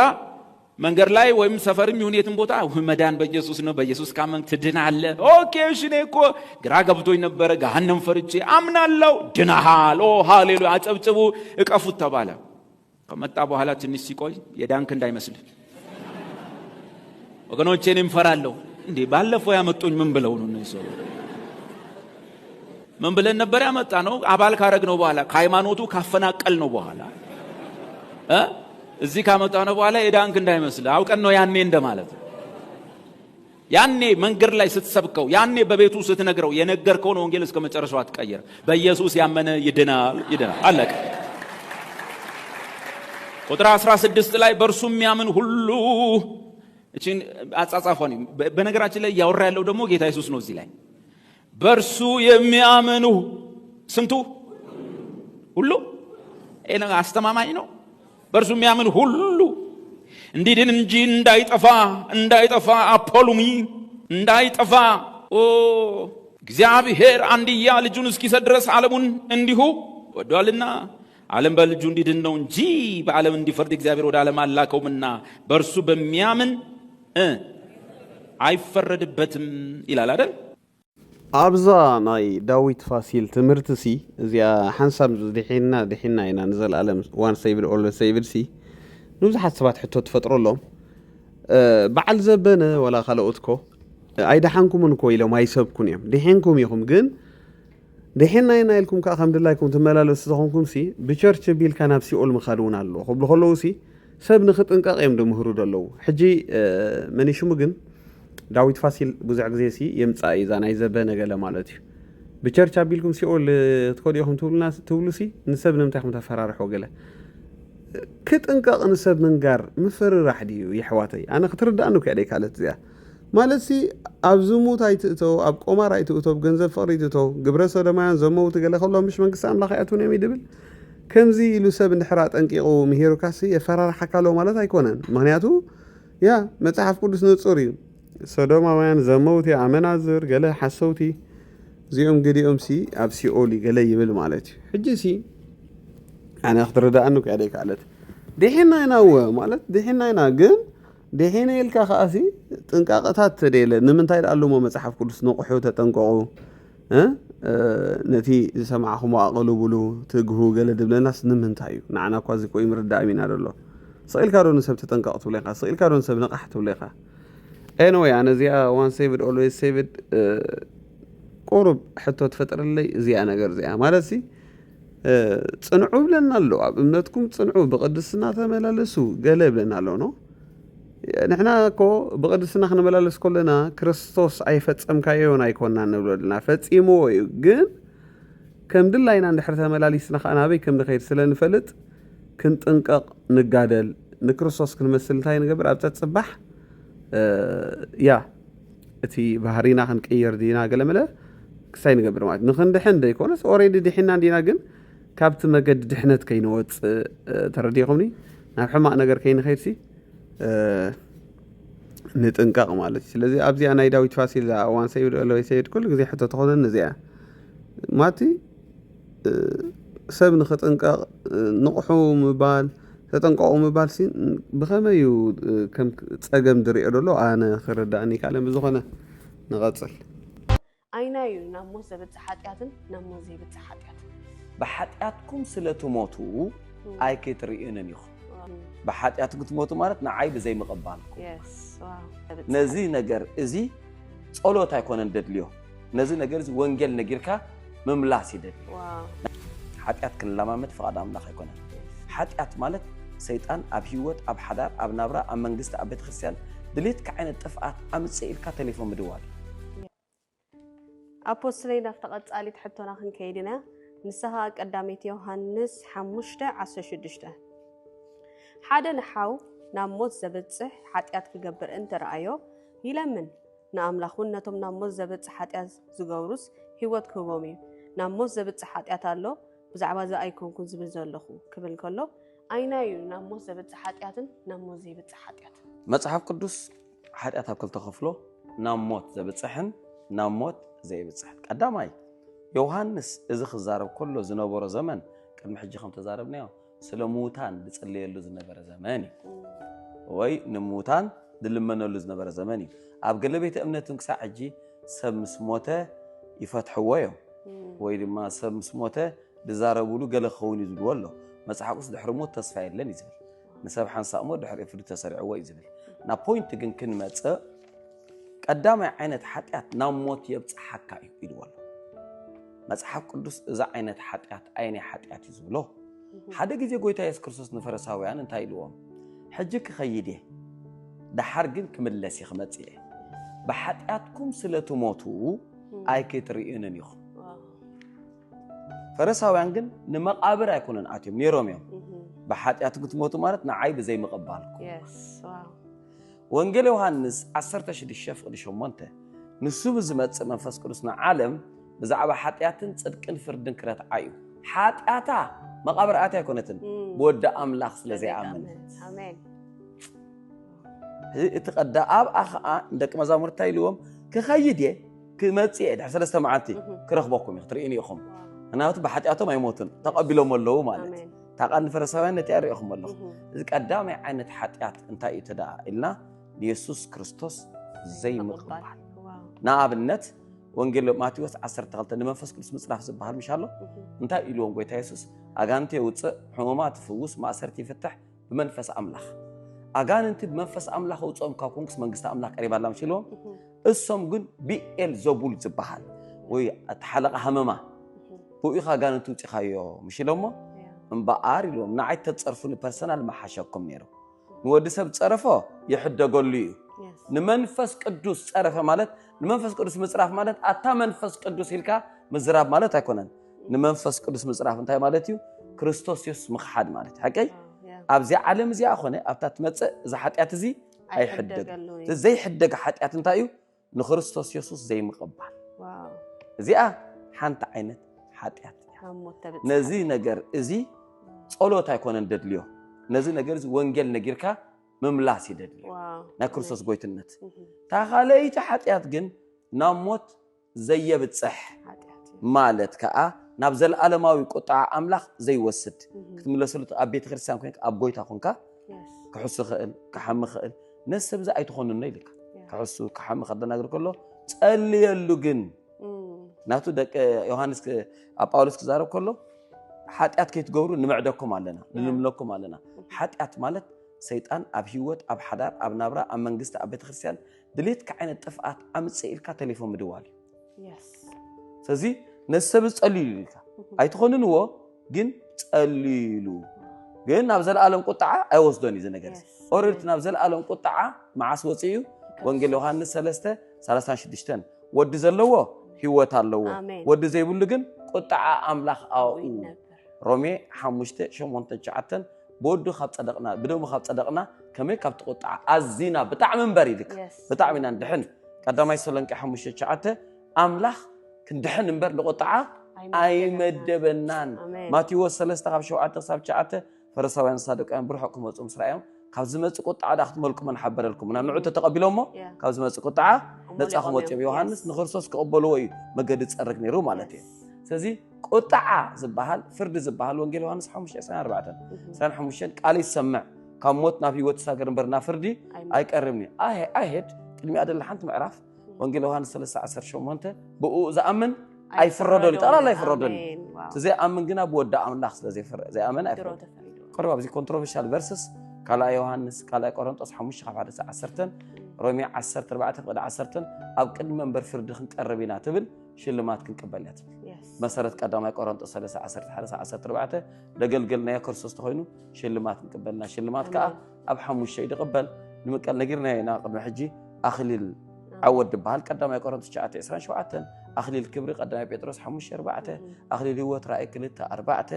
መንገድ ላይ ወይም ሰፈርም ይሁን የትም ቦታ መዳን በኢየሱስ ነው፣ በኢየሱስ ካመንክ ትድናለህ። ኦኬ፣ እሺ፣ እኔ እኮ ግራ ገብቶኝ ነበረ፣ ገሃነም ፈርቼ አምናለሁ፣ ድነሃል። ኦ ሃሌሉያ፣ አጨብጭቡ፣ እቀፉት ተባለ። ከመጣ በኋላ ትንሽ ሲቆይ የዳንክ እንዳይመስልህ። ወገኖቼ፣ እኔም ፈራለሁ። እንዴ፣ ባለፈው ያመጡኝ ምን ብለው ነው እነዚህ ሰዎች? ምን ብለን ነበር ያመጣነው? አባል ካረግነው በኋላ፣ ከሃይማኖቱ ካፈናቀልነው በኋላ፣ እ? እዚህ ካመጣነው በኋላ የዳንክ እንዳይመስልህ። አውቀን ነው ያኔ እንደማለት። ያኔ መንገድ ላይ ስትሰብከው፣ ያኔ በቤቱ ስትነግረው የነገርከውን ወንጌል እስከ መጨረሻው አትቀይር። በኢየሱስ ያመነ ይድናል፣ ይድናል። አለቀ። ቁጥር አስራ ስድስት ላይ በእርሱ የሚያምን ሁሉ፣ እቺን አጻጻፏን፣ በ-፣ በነገራችን ላይ እያወራ ያለው ደግሞ ጌታ ኢየሱስ ነው እዚህ ላይ። በእርሱ የሚያምኑ ስንቱ? ሁሉ። ይሄ ነገር አስተማማኝ ነው። በእርሱ የሚያምን ሁሉ እንዲድን እንጂ እንዳይጠፋ፣ እንዳይጠፋ፣ አፖሉሚ፣ እንዳይጠፋ። ኦ፣ እግዚአብሔር አንድያ ልጁን እስኪሰጥ ድረስ ዓለሙን እንዲሁ ወዷልና፣ ዓለም በልጁ እንዲድን ነው እንጂ በዓለም እንዲፈርድ እግዚአብሔር ወደ ዓለም አላከውምና፣ በእርሱ በሚያምን፣ እ፣ አይፈረድበትም ይላል አይደል? ኣብዛ ናይ ዳዊት ፋሲል ትምህርትሲ፣ እዚኣ ሓንሳብ ድሒና ድሒና ኢና ንዘለኣለም፣ ዋን ሰይቭድ ኦልዌስ ሰይቭድ ሲ፣ ንብዙሓት ሰባት ሕቶ ትፈጥረሎም። እ፣ በዓል ዘበነ ዋላ ካልኦትኮ ኣይደሓንኩምን እኮ ኢሎም ኣይሰብኩን እዮም። ድሒንኩም ኢኹም፣ ግን ድሒና ኢና ኢልኩም ከኣ ከም ድላይኩም ትመላለሱ ተኾንኩምሲ፣ ብቸርች ቢልካ ናብ ሲኦል ምኻድ እውን ኣሎ ክብሉ ከለውሲ፣ ሰብ ንኽጥንቀቕ እዮም ድምህሩ ደለዉ። ሕጂ፣ እ፣ መን እዩ ሽሙ ግን? ዳዊት ፋሲል ብዙሕ ግዜ ሲ የምጽኣ እዩ፣ እዛ ናይ ዘበነ ገለ ማለት እዩ። ብቸርች ኣቢልኩም ሲኦል፣ እ፣ ክትከዱ ኢኹም ትብሉና፣ ትብሉ ሲ ንሰብ ንምንታይ ኢኹም ተፈራርሕዎ ገለ? ክጥንቀቕ ንሰብ ምንጋር ምፍርራሕ ድዩ የሕዋተይ? ኣነ ክትርድኣኒ እኮ እያ ደይካለት እዚኣ። ማለት ሲ ኣብ ዝሙት ኣይትእተው፣ ኣብ ቆማር ኣይትእተው፣ ኣብ ገንዘብ ፍቕሪ ኣይትእተው፣ ግብረ ሰዶማውያን ዘመውቲ ገለ ከሎ ምሽ መንግስቲ ኣምላኽ ኣይኣትውን እዮም እዩ ድብል። ከምዚ ኢሉ ሰብ እንድሕር ኣጠንቂቑ ምሂሩካሲ የፈራርሓካ ኣሎ ማለት ኣይኮነን። ምኽንያቱ ያ መጽሓፍ ቅዱስ ንጹር እዩ። ሰዶማውያን ዘመውቲ፣ ኣመናዝር፣ ገለ ሓሰውቲ፣ እዚኦም ገሊኦምሲ ኣብ ሲኦል እዩ ገለ ይብል ማለት እዩ። ሕጂሲ ኣነ ክትርድኣኒ እኮ እያ ደይከኣለት። ድሒና ኢና እወ፣ ማለት ድሒና ኢና፣ ግን ድሒነ ኢልካ ከኣሲ ጥንቃቐታት ተደየለ። ንምንታይ ደኣ እሞ መጽሓፍ ቅዱስ ንቕሑ፣ ተጠንቀቑ፣ እ፣ እ፣ ነቲ ዝሰማዕኹሞ ኣቕልቡሉ፣ ትግሁ ገለ ድብለናስ ንምንታይ እዩ? ንዓና እኳ እዚ እኮ እዩ ምርዳእ ሚና ደሎ። ስቕ ኢልካ ዶ ንሰብ ተጠንቀቕ ትብሎ ኢኻ? ስቕ ኢልካ ዶ ንሰብ ንቓሕ ትብሎ ኢኻ? ኤኒወይ፣ ኣነ እዚኣ ዋን ሴቭድ ኦልዌይስ ሴቭድ፣ እ፣ ቁሩብ ሕቶ ትፈጥረለይ እዚኣ ነገር እዚኣ። ማለትሲ፣ እ፣ ጽንዑ ብለና ኣሎ፣ ኣብ እምነትኩም ጽንዑ፣ ብቕድስና ተመላለሱ ገለ ይብለና ኣሎ፣ ኖ? ንሕና እኮ ብቕድስና ክንመላለስ ከለና ክርስቶስ ኣይፈጸምካዮን ኣይኮናን ንብሎ ኣለና፣ ፈጺምዎ እዩ። ግን ከም ድላይና እንድሕር ተመላሊስና ከኣ ናበይ ከም ንኸይድ ስለ ንፈልጥ ክንጥንቀቕ ንጋደል። ንክርስቶስ ክንመስል እንታይ ንገብር? ኣብ ጸጽባሕ እ፣ ያ እቲ ባህሪና ክንቅይር ዲና ገለመለ ክሳይ ንገብር ማለት ንክንድሕን ዘይኮነስ ኦሬዲ ድሒና እንዲና፣ ግን ካብቲ መገዲ ድሕነት ከይንወፅእ፣ እ፣ ተረዲኹምኒ፣ ናብ ሕማቕ ነገር ከይንኸይድሲ፣ እ፣ ንጥንቀቕ ማለት እዩ። ስለዚ ኣብዚኣ ናይ ዳዊት ፋሲል እዋን ሰይድ ኣለወይ ሰይድ ኩሉ ግዜ ሕቶ ተኾነኒ እዚኣ ማቲ፣ እ፣ ሰብ ንኽጥንቀቕ፣ እ፣ ንቕሑ ምባል፣ ተጠንቀቑ ምባል ሲ ብኸመይ እዩ፣ እ፣ ከም ጸገም ዝሪኦ ዘሎ ኣነ ክርዳእኒ ይከኣለን። ብዝኾነ ንቐጽል። ኣይናዩ ናብ ሞት ዘብጽሕ ሓጢኣትን ናብ ሞት ዘይብጽሕ ሓጢኣትን። ብሓጢኣትኩም ስለ ትሞቱ እም። ኣይክትርእዩንን ኢኹም። እም። ብሓጢኣትኩም ትሞቱ ማለት ንዓይ ብዘይምቕባልኩም። የስ ዋው። ዘብጽሕ ነዚ ነገር እዚ ጸሎት ኣይኮነን ደድልዮ። ነዚ ነገር እዚ ወንጌል ነጊርካ ምምላስ ይደሊ። ዋው። ሓጢኣት ክንለማመድ ፍቓድ ኣምላኽ ኣይኮነን። ሓጢኣት ማለት ሰይጣን ኣብ ህይወት፣ ኣብ ሓዳር፣ ኣብ ናብራ፣ ኣብ መንግስቲ፣ ኣብ ቤተክርስትያን ድሌትካ ዓይነት ጥፍኣት ኣምፅእ ኢልካ ቴሌፎን ምድዋል እዩ። ኣፖስትለይ ናብቲ ቀጻሊት ሕቶና ክንከይድ ኢና። ንሳ ኸኣ ቀዳመይቲ ዮሃንስ ሓሙሽተ ዓሰርተ ሽዱሽተ ሓደ ንሓው ናብ ሞት ዘብጽሕ ሓጢኣት ክገብር እንተ ረኣዮ ይለምን፣ ንኣምላኽ እውን ነቶም ናብ ሞት ዘብጽሕ ሓጢኣት ዝገብሩስ ህይወት ክህቦም እዩ። ናብ ሞት ዘብጽሕ ሓጢኣት ኣሎ፣ ብዛዕባ እዚ ኣይኮንኩን ዝብል ዘለኹ ክብል ከሎ ኣይናይ እዩ ናብ ሞት ዘብጽሕ ሓጢኣትን ናብ ሞት ዘይብጽሕ ሓጢኣትን? መጽሓፍ ቅዱስ ሓጢኣት ኣብ ክልተ ከፍሎ፣ ናብ ሞት ዘብጽሕን ናብ ሞት ዘይብጽሕን። ቀዳማይ ዮሃንስ እዚ ክዛረብ ከሎ ዝነበሮ ዘመን ቅድሚ ሕጂ ከም ተዛረብናዮ ስለ ምዉታን ዝጽለየሉ ዝነበረ ዘመን እዩ፣ ወይ ንምዉታን ዝልመነሉ ዝነበረ ዘመን እዩ። ኣብ ገለ ቤተ እምነት እውን ክሳዕ ሕጂ ሰብ ምስ ሞተ ይፈትሕዎ እዮም፣ ወይ ድማ ሰብ ምስ ሞተ ዝዛረብሉ ገለ ክኸውን እዩ ዝብልዎ ኣሎ። መጽሓፍ ቅዱስ ድሕሪ ሞት ተስፋ የለን እዩ ዝብል። ንሰብ ሓንሳእ ሞት ድሕሪኡ ፍርዲ ተሰሪዕዎ እዩ ዝብል። ናብ ፖይንት ግን ክንመጽእ ቀዳማይ ዓይነት ሓጢኣት ናብ ሞት የብጽሓካ እዩ ኢልዎ ኣሎ። መጽሓፍ ቅዱስ እዚ ዓይነት ሓጢኣት ኣየናይ ሓጢኣት እዩ ዝብሎ? ሓደ ግዜ ጎይታ የሱስ ክርስቶስ ንፈሪሳውያን እንታይ ኢልዎም? ሕጂ ክኸይድ እየ፣ ደሓር ግን ክምለስ እየ፣ ክመጽእ እየ። ብሓጢኣትኩም ስለ ትሞቱ ኣይክትርእዩንን ኢኹም። ፈሪሳውያን ግን ንመቓብር ኣይኮኑን ኣትዮም ነይሮም እዮም። ብሓጢኣትኩም ትሞቱ ማለት ንዓይ ብዘይምቕባልኩም። ወንጌል ዮሃንስ ዓሰርተ ሽዱሽተ ፍቕዲ ሸሞንተ ንሱ ብዝመጽእ መንፈስ ቅዱስ ንዓለም ብዛዕባ ሓጢኣትን ጽድቅን ፍርድን ክረትዓ እዩ። ሓጢኣታ መቓብር ኣትያ ኣይኮነትን፣ ብወዲ ኣምላኽ ስለ ዘይኣመነት። እቲ ቀዳ ኣብኣ ኸዓ ንደቂ መዛሙርታ ኢልዎም ክኸይድ እየ ክመጽእ እየ ድሕሪ ሰለስተ መዓልቲ ክረኽበኩም እዩ ክትርእዩኒ ኢኹም። ምክንያቱ ብሓጢኣቶም ኣይሞቱን ተቐቢሎም ኣለዉ ማለት እዩ። እታ ቃል ንፈሪሳውያን ነቲ ኣርእኹም ኣለኹ። እዚ ቀዳማይ ዓይነት ሓጢኣት እንታይ እዩ ተደኣ ኢልና ንየሱስ ክርስቶስ ዘይምቕባል። ንኣብነት ወንጌል ማቴዎስ ዓሰርተ ክልተ ንመንፈስ ቅዱስ ምጽራፍ ዝበሃል ምሽ ኣሎ። እንታይ ኢልዎም ጎይታ የሱስ? ኣጋንንቲ የውፅእ፣ ሕሙማት ይፍውስ፣ ማእሰርቲ ይፍትሕ ብመንፈስ ኣምላኽ። ኣጋንንቲ ብመንፈስ ኣምላኽ ውፅኦም ካብ ኮንኩስ መንግስቲ ኣምላኽ ቀሪባ ኣላ ምሽ ኢልዎም። እሶም ግን ብኤል ዘቡል ዝበሃል ወይ እቲ ሓለቓ ሃመማ ብኡ ኢኻ ኣጋንንቲ ውፂኻዮ ምሽ ኢሎሞ እምበኣር ኢልዎም ንዓይ ተፀርፉኒ ፐርሰናል መሓሸኩም ነይሩ። ንወዲ ሰብ ጸረፎ ይሕደገሉ እዩ። ንመንፈስ ቅዱስ ጸረፈ ማለት ንመንፈስ ቅዱስ ምጽራፍ ማለት ኣታ መንፈስ ቅዱስ ኢልካ ምዝራብ ማለት ኣይኮነን። ንመንፈስ ቅዱስ ምጽራፍ እንታይ ማለት እዩ? ክርስቶስ የሱስ ምኽሓድ ማለት እዩ። ሓቀይ ኣብዚኣ ዓለም እዚኣ ኮነ ኣብታ ትመጽእ እዚ ሓጢኣት እዚ ኣይሕደግን። እዚ ዘይሕደግ ሓጢኣት እንታይ እዩ? ንክርስቶስ የሱስ ዘይምቕባል። እዚኣ ሓንቲ ዓይነት ሓጢኣት እያ። ነዚ ነገር እዚ ጸሎት ኣይኮነን ደድልዮ። ነዚ ነገር እዚ ወንጌል ነጊርካ ምምላስ እዩ ደድልዮ። ናይ ክርስቶስ ጎይትነት። እታ ካልኣይቲ ሓጢኣት ግን ናብ ሞት ዘየብጽሕ ማለት ከዓ ናብ ዘለኣለማዊ ቁጥዓ ኣምላኽ ዘይወስድ ክትምለሰሉ ኣብ ቤተ ክርስቲያን ኮንካ ኣብ ጎይታ ኮንካ ክሕሱ ክእል ክሓሚ ክእል ነዚ ሰብ እዚ ኣይትኾንኖ ኢልካ ክሕሱ ክሓሚ ከደናግር ከሎ ጸልየሉ ግን ናቱ ደቂ ዮሃንስ ኣብ ጳውሎስ ክዛረብ ከሎ ሓጢኣት ከይትገብሩ ንምዕደኩም ኣለና ንልምነኩም ኣለና። ሓጢኣት ማለት ሰይጣን ኣብ ህይወት ኣብ ሓዳር ኣብ ናብራ ኣብ መንግስቲ ኣብ ቤተክርስትያን ድሌትካ ዓይነት ጥፍኣት ኣምፅእ ኢልካ ቴሌፎን ምድዋል እዩ። ስለዚ ነዚ ሰብ እዚ ጸልዩ ኢልካ ኣይትኾንንዎ ግን ጸልዩ ኢሉ ግን ናብ ዘለኣለም ቁጣዓ ኣይወስዶን እዩ እዚ ነገር እዚ። ኦረድቲ ናብ ዘለኣለም ቁጣዓ መዓስ ወፂኡ እዩ? ወንጌል ዮሃንስ ሰለስተ ሰላሳን ሽዱሽተን፣ ወዲ ዘለዎ ህይወት ኣለዎ፣ ወዲ ዘይብሉ ግን ቁጣዓ ኣምላኽ ኣብኡ። ሮሜ ሓሙሽተ ሸሞንተ ትሽዓተን፣ ብወዱ ካብ ጸደቕና፣ ብደሙ ካብ ጸደቕና፣ ከመይ ካብቲ ቁጣዓ ኣዚና ብጣዕሚ እምበር ኢልክ፣ ብጣዕሚ ኢና ንድሕን። ቀዳማይ ተሰሎንቄ ሓሙሽተ ትሽዓተ፣ ኣምላኽ ክንድሕን እምበር ንቁጣዓ ኣይመደበናን። ማቴዎስ ሰለስተ ካብ ሸውዓተ ክሳብ ትሽዓተ፣ ፈሪሳውያን ሳዱቃውያን ብርሑቕ ክመጹ ምስ ረኣዮም፣ ካብ ዝመጽእ ቁጣዓ ደኣ ክትመልቁ መን ሓበረልኩም? ናብ ንዑ ተተቐቢሎሞ፣ ካብ ዝመጽእ ቁጣዓ ነጻ ክመጹ እዮም። ዮሃንስ ንክርስቶስ ክቕበልዎ እዩ መገዲ ዝጸርግ ነይሩ ማለት እዩ። ስለዚ ቁጣዓ ዝበሃል፣ ፍርዲ ዝበሃል፣ ወንጌል ዮሃንስ ሓሙሽተ ዕስራን ኣርባዕተን፣ ዕስራን ሓሙሽተን፣ ቃል ይሰምዕ፣ ካብ ሞት ናብ ህይወት ይሳገር እምበር ናብ ፍርዲ ኣይቀርብን እዩ። ኣሄ-፣ ኣይሄድ፣ ቅድሚኣ ደላ ሓንቲ ምዕራፍ፣ ወንጌል ዮሃንስ ሰለስተ ዓሰርተ ሸሞንተ፣ ብኡ ዝኣምን ኣይፍረዶን እዩ። ጠቕላላ ኣይፍረዶን እዩ። እቲ ዘይኣምን ግና ብወዲ ኣምላኽ ስለ ዘይፍረ-፣ ዘይኣመን ኣይፍረዶን። ቅርብ ኣብዚ ኮንትሮቨርሻል ቨርስስ ካልኣይ ዮሃንስ፣ ካልኣይ ቆሮንጦስ ሓሙሽተ ካብ ሓደ ክሳብ ዓሰርተን፣ ሮሜ ዓሰርተ ኣርባዕተ ፍቕዲ ዓሰርተን፣ ኣብ ቅድሚ መንበር ፍርዲ ክንቀርብ ኢና ትብል፣ ሽልማት ክንቅበል እያ ትብል። መሰረት ቀዳማይ ቆሮንጦስ ሰለስተ ዓሰርተ ሓደ ክሳብ ዓሰርተ ኣርባዕተ፣ ደገልገልናዮ ክርስቶስ ተኾይኑ ሽልማት ክንቅበልና። ሽልማት ከዓ ኣብ ሓሙሽተ እዩ ድቕበል። ንምቀል ነጊርናዮ ኢና ቅድሚ ሕጂ። ኣኽሊል ዓወት ድበሃል ቀዳማይ ቆሮንቶስ ትሽዓተ ዕስራን ሸውዓተን፣ ኣኽሊል ክብሪ ቀዳማይ ጴጥሮስ ሓሙሽተ ኣርባዕተ፣ ኣኽሊል ህይወት ራእይ ክልተ ኣርባዕተ፣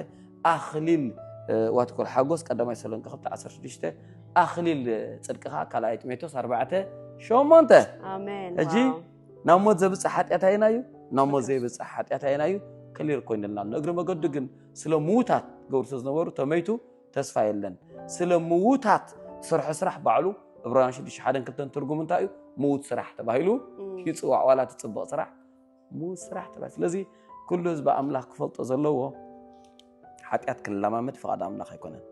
ኣኽሊል፣ እ፣ ዋትኮል ሓጎስ ቀዳማይ ተሰሎንቄ ክልተ ዓሰርተ ሽዱሽተ፣ ኣኽሊል ጽድቂ ኸኣ ካልኣይ ጢሞቴዎስ ኣርባዕተ ሸሞንተ። ኣሜን። ሕጂ ናብ ሞት ዘብጽሕ ሓጢኣት ኣየናይ እዩ? ናብ ሞት ዘይብጽሕ ሓጢኣት ኣየናይ እዩ? ክሊር ኮይኑልና ኣሎ። እግሪ መገዱ ግን ስለ ምዉታት ገብሩ ስለ ዝነበሩ ተመይቱ፣ ተስፋ የለን። ስለ ምዉታት ዝሰርሖ ስራሕ ባዕሉ፣ ዕብራውያን ሽዱሽተ ሓደን ክልተን ትርጉም እንታይ እዩ? ምዉት ስራሕ ተባሂሉ ይጽዋዕ። ዋላ እቲ ጽቡቕ ስራሕ ምዉት ስራሕ ተባሂሉ። ስለዚ ኩሉ ህዝቢ ኣምላኽ ክፈልጦ ዘለዎ፣ ሓጢኣት ክንለማመድ ፍቓድ ኣምላኽ ኣይኮነን።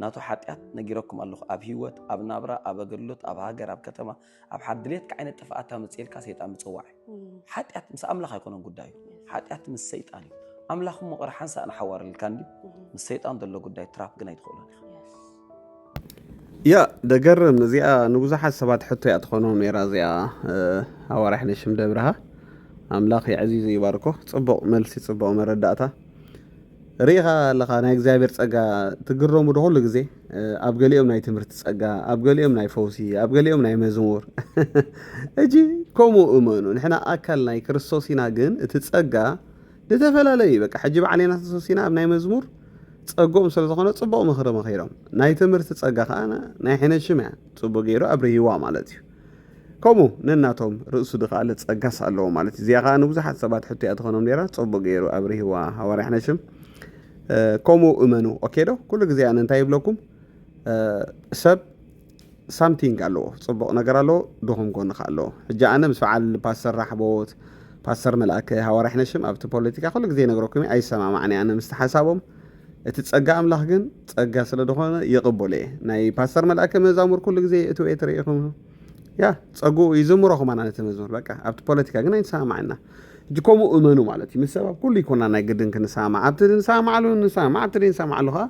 ናቱ ሓጢኣት ነጊረኩም ኣለኹ። ኣብ ህይወት፣ ኣብ ናብራ፣ ኣብ ኣገልግሎት፣ ኣብ ሃገር፣ ኣብ ከተማ፣ ኣብ ሓ-፣ ድሌትካ ዓይነት ጥፍኣት ኣምጽእ ኢልካ ሰይጣን ምጽዋዕ እዩ። ሓጢኣት ምስ ኣምላኽ ኣይኮነን ጉዳዩ። ሓጢኣት ምስ ሰይጣን እዩ። ኣምላኽ እሞ ቅረ ሓንሳእ ንሓዋር ኢልካ እንድዩ። ምስ ሰይጣን ዘሎ ጉዳይ ትራፕ ግን ኣይትኽእሎን ኢኻ። ያ፣ ደገርም። እዚኣ ንብዙሓት ሰባት ሕቶ እያ ትኾኖም ነይራ እዚኣ፣ እ፣ ሃዋርያ ሕነሽም ደብርሃ። ኣምላኽ የዕዚዙ ይባርኮ። ጽቡቕ መልሲ፣ ጽቡቕ መረዳእታ። ርኢኻ ኣለኻ፣ ናይ እግዚኣብሔር ጸጋ ትግረሙ ዶ? ኩሉ ግዜ፣ እ፣ ኣብ ገሊኦም ናይ ትምህርቲ ጸጋ፣ ኣብ ገሊኦም ናይ ፈውሲ፣ ኣብ ገሊኦም ናይ መዝሙር። ሕጂ ከምኡ እመኑ፣ ንሕና ኣካል ናይ ክርስቶስ ኢና፣ ግን እቲ ጸጋ ዝተፈላለየ እዩ። በቃ፣ ሕጂ ባዕሌና ተሰሲና ኣብ ናይ መዝሙር ጸግኦም ስለ ዝኾነ ጽቡቕ ምኽሪ መኺሮም። ናይ ትምህርቲ ጸጋ ከኣ ናይ ሕነሽም እያ ጽቡቕ ገይሩ ኣብርሂዋ ማለት እዩ። ከምኡ ነናቶም ርእሱ ድኸኣለ ጸጋስ ኣለዎ ማለት እዩ። እዚኣ ኸኣ ንብዙሓት ሰባት ሕቶ እያ ትኾኖም ነይራ። ጽቡቕ ገይሩ ኣብርሂዋ ሃዋርያ ሕነሽም። እ፣ ከምኡ እመኑ። ኦኬ ዶ? ኩሉ ግዜ ኣነ እንታይ ይብለኩም? እ፣ ሰብ ሳምቲንግ ኣለዎ፣ ጽቡቕ ነገር ኣለዎ፣ ድኹም ጎኒ ኸኣ ኣለዎ። ሕጂ ኣነ ምስ በዓል ፓስተር ራሕቦት፣ ፓስተር መልኣከ፣ ሃዋርያ ሕነሽም ኣብቲ ፖለቲካ ኩሉ ግዜ ይነግረኩም እየ፣ ኣይሰማማዕን እየ ኣነ ምስቲ ሓሳቦም። እቲ ጸጋ ኣምላኽ ግን ጸጋ ስለ ዝኾነ ይቕበሎ እየ። ናይ ፓስተር መልኣከ መዛሙር ኩሉ ግዜ እትውኤ ትርኢ ኢኹም። ያ፣ ጸግኡ ይዝምሮ ከማን ነቲ መዝሙር። በቃ፣ ኣብቲ ፖለቲካ ግን ኣይንሰማማዕን ኢና። ሕጂ ከምኡ እመኑ ማለት እዩ። ምስ ሰብ ኣብ ኩሉ ይኮና ናይ ግድን ክንሰማማዕ። ኣብቲ ንሰማማዕሉ ንሰማማዕ፣ ኣብቲ ዘይንሰማማዕሉ ኸኣ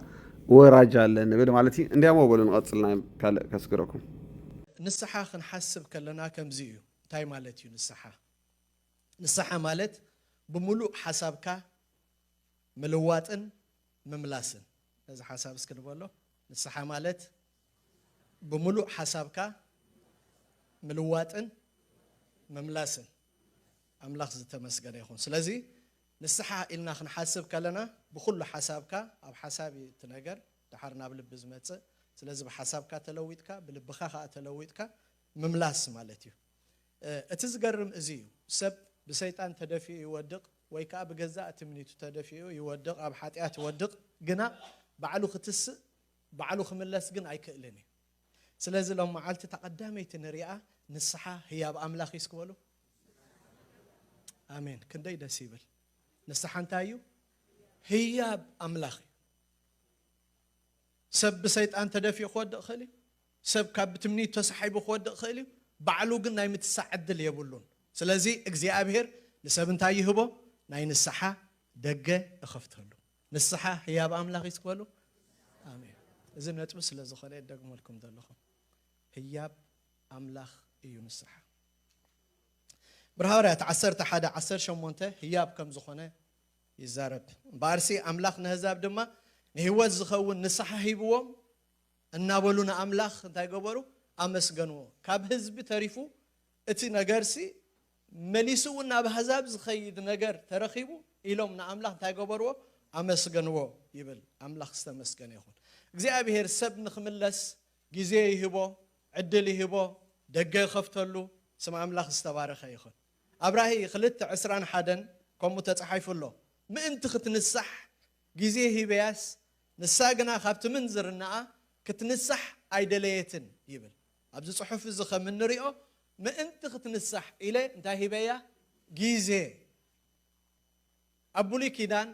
ወራጅ ኣለ ንብል ማለት እዩ። እንዲያሞ በሉ ንቐጽል፣ ናይ ካልእ ከስግረኩም። ንስሓ ክንሓስብ ከለና ከምዚ እዩ። እንታይ ማለት እዩ ንስሓ? ንስሓ ማለት ብምሉእ ሓሳብካ ምልዋጥን ምምላስን። ነዚ ሓሳብ እስኪ ንበሎ። ንስሓ ማለት ብምሉእ ሓሳብካ ምልዋጥን ምምላስን። ኣምላኽ ዝተመስገነ ይኹን። ስለዚ ንስሓ ኢልና ክንሓስብ ከለና ብኹሉ ሓሳብካ፣ ኣብ ሓሳብ እዩ እቲ ነገር፣ ደሓር ናብ ልቢ ዝመጽእ። ስለዚ ብሓሳብካ ተለዊጥካ፣ ብልብኻ ከኣ ተለዊጥካ ምምላስ ማለት እዩ። እ፣ እቲ ዝገርም እዚ እዩ። ሰብ ብሰይጣን ተደፊኡ ይወድቕ፣ ወይ ከኣ ብገዛእ ትምኒቱ ተደፊኡ ይወድቕ፣ ኣብ ሓጢኣት ይወድቕ፣ ግና ባዕሉ ክትስእ፣ ባዕሉ ክምለስ ግን ኣይክእልን እዩ። ስለዚ ሎም መዓልቲ እታ ቀዳመይቲ ንሪኣ ንስሓ ህያብ ኣምላኽ እዩ። እስኪ በሉ ኣሜን። ክንደይ ደስ ይብል። ንስሓ እንታይ እዩ? ህያብ ኣምላኽ እዩ። ሰብ ብሰይጣን ተደፊኡ ክወድቕ ይኽእል እዩ። ሰብ ካብ ትምኒቱ ተሳሒቡ ክወድቕ ይኽእል እዩ። ባዕሉ ግን ናይ ምትሳዕ ዕድል የብሉን። ስለዚ እግዚኣብሔር ንሰብ እንታይ ይህቦ? ናይ ንስሓ ደገ እኸፍተሉ። ንስሓ ህያብ ኣምላኽ እዩ። እስኪ በሉ ኣሜን። እዚ ነጥቢ ስለ ዝኾነ እደግመልኩም ዘለኹ። ህያብ ኣምላኽ እዩ ንስሓ። ብርሃ ሃዋርያት ዓሰርተ ሓደ ዓሰርተ ሸሞንተ ህያብ ከም ዝኾነ ይዛረብ። እምበኣርሲ ኣምላኽ ነህዛብ ድማ ንህይወት ዝኸውን ንስሓ ሂብዎም እናበሉ ንኣምላኽ እንታይ ገበሩ? ኣመስገንዎ። ካብ ህዝቢ ተሪፉ እቲ ነገርሲ መሊሱ እውን ናብ ኣህዛብ ዝኸይድ ነገር ተረኺቡ ኢሎም ንኣምላኽ እንታይ ገበርዎ? ኣመስገንዎ ይብል። ኣምላኽ ዝተመስገነ ይኹን። እግዚኣብሔር ሰብ ንኽምለስ ግዜ ይህቦ፣ ዕድል ይህቦ፣ ደገ ይኸፍተሉ። ስም ኣምላኽ ዝተባረኸ ይኹን። ኣብ ራእይ ክልተ ዕስራን ሓደን ከምኡ ተጻሒፉ ኣሎ። ምእንቲ ክትንሳሕ ግዜ ሂበያስ፣ ንሳ ግና ካብቲ ምንዝርናኣ ክትንሳሕ ኣይደለየትን ይብል። ኣብዚ ጽሑፍ እዚ ከም እንሪኦ፣ ምእንቲ ክትንሳሕ ኢለ እንታይ ሂበያ? ግዜ። ኣብ ብሉይ ኪዳን፣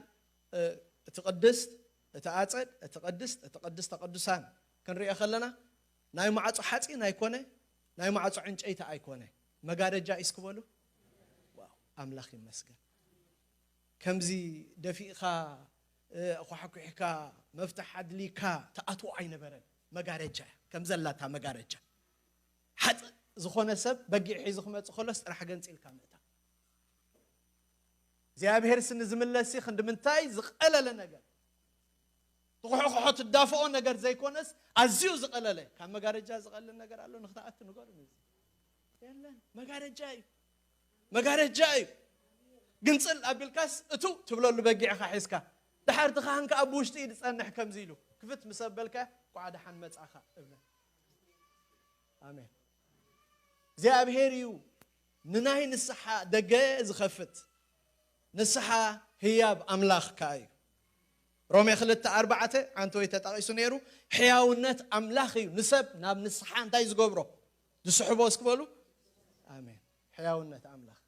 እ፣ እቲ ቅድስት፣ እቲ ኣጸድ፣ እቲ ቅድስት፣ እቲ ቅድስተ ቅዱሳን ክንሪኦ ከለና፣ ናይ ማዕጾ ሓጺን ኣይኮነ፣ ናይ ማዕጾ ዕንጨይቲ ኣይኮነ፣ መጋረጃ እዩ። እስኪ በሉ፣ ዋው፣ ኣምላኽ ይመስገን። ከምዚ ደፊእካ፣ እ፣ ኳሕኩሕካ፣ መፍትሕ ኣድሊካ ትኣትዎ ኣይነበረን። መጋረጃ እያ፣ ከም ዘላታ መጋረጃ። ሓጥእ ዝኾነ ሰብ በጊዕ ሒዙ ክመጽእ ከሎስ ጥራሕ ገንጺልካ ምእታ። እግዚኣብሔር ሲ ንዝምለስ ሲ ክንዲ ምንታይ ዝቐለለ ነገር፣ ትኹሕኹሖ ትዳፍኦ ነገር ዘይኮነስ፣ ኣዝዩ ዝቐለለ። ካብ መጋረጃ ዝቐልል ነገር ኣሎ ንክትኣቱ ንገሩኒ። እዚ የለን። መጋረጃ እዩ። መጋረጃ እዩ። ግንጽል ኣቢልካስ እቱ ትብለሉ በጊዕኻ ሒዝካ። ድሓር እቲ ካህን ከኣ ብውሽጢ እዩ ዝጸንሕ ከምዚ ኢሉ። ክፍት ምስ ኣበልካ፣ "ኳዓ ደሓን መጻኻ" እብለ። ኣሜን። እግዚኣብሔር እዩ ንናይ ንስሓ ደገ ዝኸፍት። ንስሓ ህያብ ኣምላኽ ከኣ እዩ። ሮሜ ክልተ ኣርባዕተ፣ ሓንቲ ወይ ተጠቒሱ ነይሩ፣ ሕያውነት ኣምላኽ እዩ ንሰብ ናብ ንስሓ እንታይ ዝገብሮ? ዝስሕቦ እስኪ በሉ። ኣሜን። ሕያውነት ኣምላኽ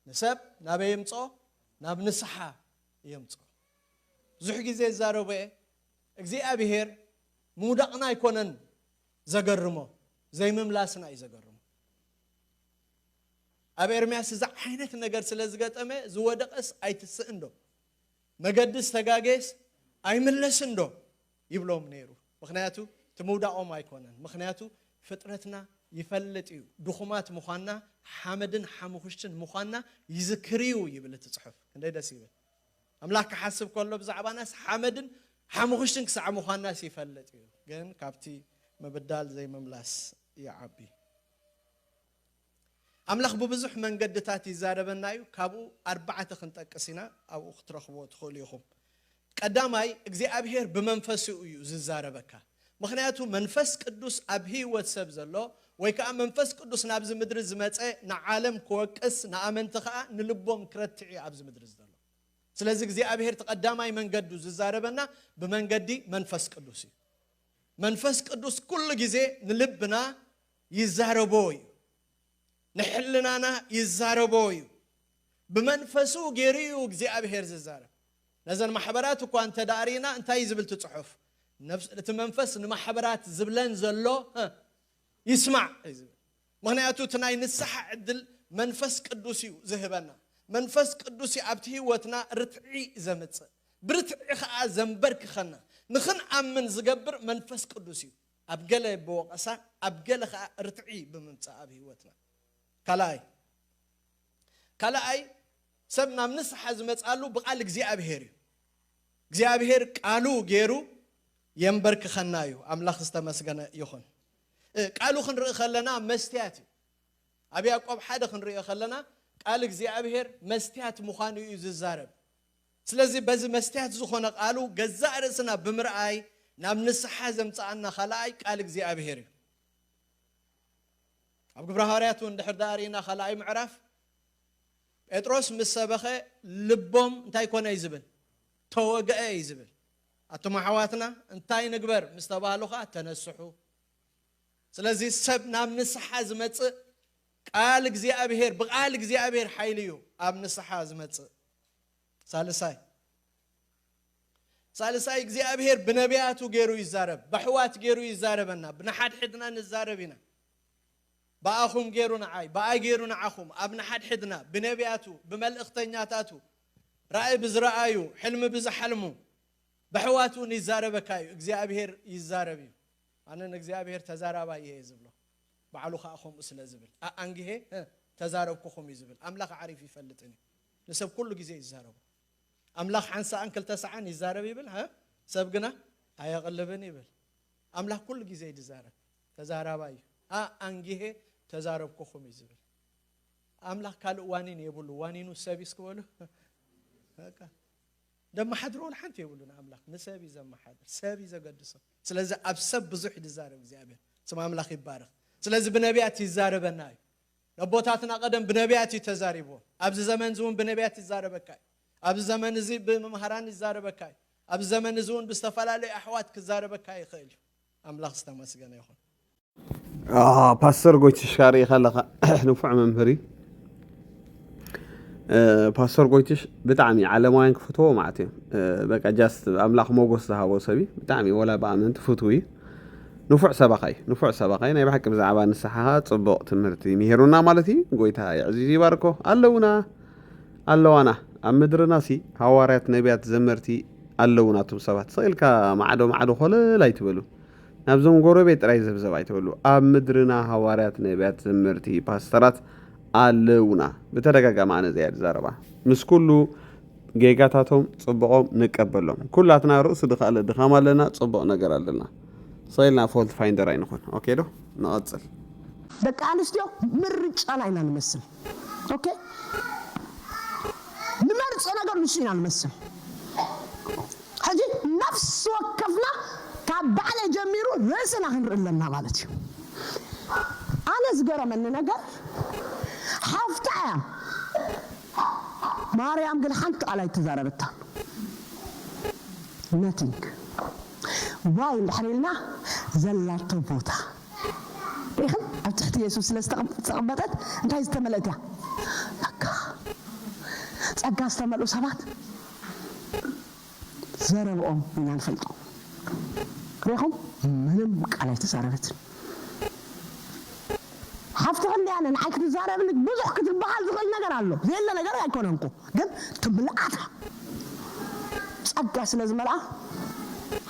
ንሰብ ናበይ የምጽኦ? ናብ ንስሓ የምጽኦ። ብዙሕ ግዜ ይዛረቦ እየ፣ እግዚኣብሔር ምውዳቕና ኣይኮነን ዘገርሞ፣ ዘይምምላስና እዩ ዘገርሞ። ኣብ ኤርምያስ እዚ ዓይነት ነገር ስለ ዝገጠመ፣ ዝወደቐስ ኣይትስእን ዶ? መገዲ ዝተጋገየስ ኣይምለስን ዶ? ይብሎም ነይሩ። ምኽንያቱ እቲ ምውዳቖም ኣይኮነን። ምኽንያቱ ፍጥረትና ይፈልጥ እዩ። ድኹማት ምዃንና፣ ሓመድን ሓሙኽሽትን ምዃንና ይዝክር እዩ ይብል እቲ ጽሑፍ። ክንደይ ደስ ይብል። ኣምላኽ ክሓስብ ከሎ ብዛዕባናስ ሓመድን ሓሙኽሽትን ክሳዕ ምዃንናስ ይፈልጥ እዩ። ግን ካብቲ ምብዳል ዘይምምላስ ይዓቢ። ኣምላኽ ብብዙሕ መንገድታት ይዛረበና እዩ። ካብኡ ኣርባዕተ ክንጠቅስ ኢና፣ ኣብኡ ክትረኽብዎ ትኽእሉ ኢኹም። ቀዳማይ፣ እግዚኣብሔር ብመንፈሱ እዩ ዝዛረበካ። ምኽንያቱ መንፈስ ቅዱስ ኣብ ህይወት ሰብ ዘሎ፣ ወይ ከዓ መንፈስ ቅዱስ ናብዚ ምድሪ ዝመጸ ንዓለም ክወቅስ፣ ንኣመንቲ ከዓ ንልቦም ክረትዕ እዩ ኣብዚ ምድሪ ዘሎ። ስለዚ እግዚኣብሔር እቲ ቀዳማይ መንገዱ ዝዛረበና ብመንገዲ መንፈስ ቅዱስ እዩ። መንፈስ ቅዱስ ኩሉ ግዜ ንልብና ይዛረቦ እዩ። ንሕልናና ይዛረቦ እዩ። ብመንፈሱ ገይሩ እዩ እግዚኣብሔር ዝዛረብ። ነዘን ማሕበራት እኳ እንተ ደኣ ርኢና እንታይ እዩ ዝብል እቲ ጽሑፍ? ነፍስ-፣ እቲ መንፈስ ንማሕበራት ዝብለን ዘሎ፣ እ፣ ይስማዕ እዩ ዝብል። ምኽንያቱ እቲ ናይ ንስሓ ዕድል መንፈስ ቅዱስ እዩ ዝህበና። መንፈስ ቅዱስ እዩ ኣብቲ ህይወትና ርትዒ ዘምጽእ። ብርትዒ ኸኣ ዘንበርክኸና። ንኽንኣምን ዝገብር መንፈስ ቅዱስ እዩ። ኣብ ገለ ብወቐሳ፣ ኣብ ገለ ኸኣ ርትዒ ብምምጻእ ኣብ ህይወትና። ካልኣይ፣ ካልኣይ፣ ሰብ ናብ ንስሓ ዝመጽኣሉ ብቓል እግዚኣብሔር እዩ። እግዚኣብሔር ቃሉ ገይሩ የንበርክኸና እዩ። ኣምላኽ ዝተመስገነ ይኹን። እ፣ ቃሉ ክንርኢ ከለና መስትያት እዩ። ኣብ ያዕቆብ ሓደ ክንሪኦ ከለና ቃል እግዚኣብሔር መስትያት ምዃኑ እዩ ዝዛረብ። ስለዚ በዚ መስትያት ዝኾነ ቃሉ ገዛእ ርእስና ብምርኣይ ናብ ንስሓ ዘምጽኣና ካልኣይ ቃል እግዚኣብሔር እዩ። ኣብ ግብረ ሃዋርያት እውን ድሕር ደኣ ርኢና ካልኣይ ምዕራፍ ጴጥሮስ ምስ ሰበኸ ልቦም እንታይ ኮነ እዩ ዝብል? ተወግአ እዩ ዝብል። ኣቱም ኣሕዋትና እንታይ ንግበር ምስ ተባህሉ ኸዓ ተነስሑ። ስለዚ ሰብ ናብ ንስሓ ዝመጽእ ቃል እግዚኣብሔር፣ ብቓል እግዚኣብሔር ሓይሊ እዩ ኣብ ንስሓ ዝመጽእ። ሳልሳይ፣ ሳልሳይ እግዚኣብሔር ብነቢያቱ ገይሩ ይዛረብ፣ በሕዋት ገይሩ ይዛረበና፣ ብንሓድሕድና ንዛረብ ኢና። ብኣኹም ገይሩ ንዓይ፣ ብኣይ ገይሩ ንዓኹም፣ ኣብ ንሓድሕድና፣ ብነቢያቱ፣ ብመልእኽተኛታቱ፣ ራእይ ብዝረኣዩ፣ ሕልሚ ብዝሓልሙ፣ በሕዋት እውን ይዛረበካ እዩ። እግዚኣብሔር ይዛረብ እዩ። ኣነ ንእግዚኣብሔር ተዛራባይ እየ ዝብሎ። ባዕሉ ኸዓ ከምኡ ስለ ዝብል፣ ኣኣንግሄ፣ እ፣ ተዛረብኩኹም እዩ ዝብል። ኣምላኽ ዓሪፍ ይፈልጥን እዩ። ንሰብ ኩሉ ግዜ ይዛረቡ። ኣምላኽ ሓንሳእን ክልተ ሰዓን ይዛረብ ይብል፣ ሀ? ሰብ ግና ኣየቕልብን ይብል። ኣምላኽ ኩሉ ግዜ እዩ ዝዛረብ። ተዛራባይ እዩ። ኣ ኣንጊሄ ተዛረብኩኹም እዩ ዝብል። ኣምላኽ ካልእ ዋኒን የብሉ። ዋኒኑ ሰብ እዩ እስኪ በሉ። በቃ። ደመሓድሮ ወላ ሓንቲ የብሉን ኣምላኽ። ንሰብ እዩ ዘመሓድር። ሰብ እዩ ዘገድሶ። ስለዚ ኣብ ሰብ ብዙሕ እዩ ዝዛረብ እግዚኣብሔር። ስም ኣምላኽ ይባረኽ። ስለዚ ብነቢያት ይዛረበና እዩ። ኣቦታትና ቀደም ብነቢያት እዩ ተዛሪብዎ። ኣብዚ ዘመን እዚ እውን ብነቢያት ይዛረበካ እዩ። ኣብዚ ዘመን እዚ ብመምሃራን ይዛረበካ እዩ። ኣብዚ ዘመን እዚ እውን ብዝተፈላለዩ ኣሕዋት ክዛረበካ ይኽእል እዩ። ኣምላኽ ዝተመስገነ ይኹን። ፓስተር ጎይትሽ ካርኢ ከለኻ ንፉዕ መምህር እዩ። ፓስተር ጎይትሽ ብጣዕሚ ዓለማውያን ክፍትዎ ማለት እዮም። በቃ ጃስት ኣምላኽ ሞጎስ ዝሃቦ ሰብ እዩ። ብጣዕሚ ወላ ብኣመንቲ ፍትው እዩ። ንፉዕ ሰባኻይ ንፉዕ ሰባኻይ ናይ ብሓቂ ብዛዕባ ንስሓኻ ጽቡቕ ትምህርቲ ምሂሩና ማለት እዩ። ጎይታ የዕዚዙ ይባርኮ። ኣለውና ኣለዋና ኣብ ምድርና ሲ ሃዋርያት ነቢያት ዘመርቲ ኣለውና። እቶም ሰባት ስቕ ኢልካ ማዕዶ ማዕዶ ኮለል ኣይትበሉ። ናብዞም ጎረቤት ጥራይ ዘብዘብ ኣይትበሉ። ኣብ ምድርና ሃዋርያት ነቢያት ዘመርቲ ፓስተራት ኣለውና። ብተደጋጋሚ ኣነ እዚኣ ዝዛረባ ምስ ኩሉ ጌጋታቶም ጽቡቖም ንቀበሎም። ኩላትና ርእሱ ድኻለ ድኻም ኣለና፣ ጽቡቕ ነገር ኣለና። ስቕ ኢልና ፎልት ፋይንደር ኣይንኹን። ኦኬ ዶ? ንቐጽል። ደቂ ኣንስትዮ ምርጫና ኢና ንመስል። ኦኬ ንመርጾ ነገር ንሱ ኢና ንመስል። ሕጂ ነፍሲ ወከፍና ካብ ባዕለይ ጀሚሩ ርእስና ክንርኢ ኣለና ማለት እዩ። ኣነ ዝገረመኒ ነገር ሓፍታ እያ ማርያም ግን ሓንቲ ቃል ኣይተዛረበታ። ነቲንግ ዋይ እንድሕር ኢልና ዘላቶ ቦታ ሪኢኽን ኣብ ትሕቲ የሱስ ስለ ዝተቐመጠት እንታይ ዝተመልአት እያ? ጸጋ ዝተመልኡ ሰባት ዘረብኦም ኢና ንፈልጦ። ሪኢኹም ምንም ቃል ኣይተዛረበትን። ሓፍቲ ክንደያነ ንዓይ ክትዛረብኒ ብዙሕ ክትበሃል ዝኽእል ነገር ኣሎ። ዘየለ ነገር ኣይኮነን እኮ ግን እቲ ምልኣታ ጸጋ ስለ ዝመልኣ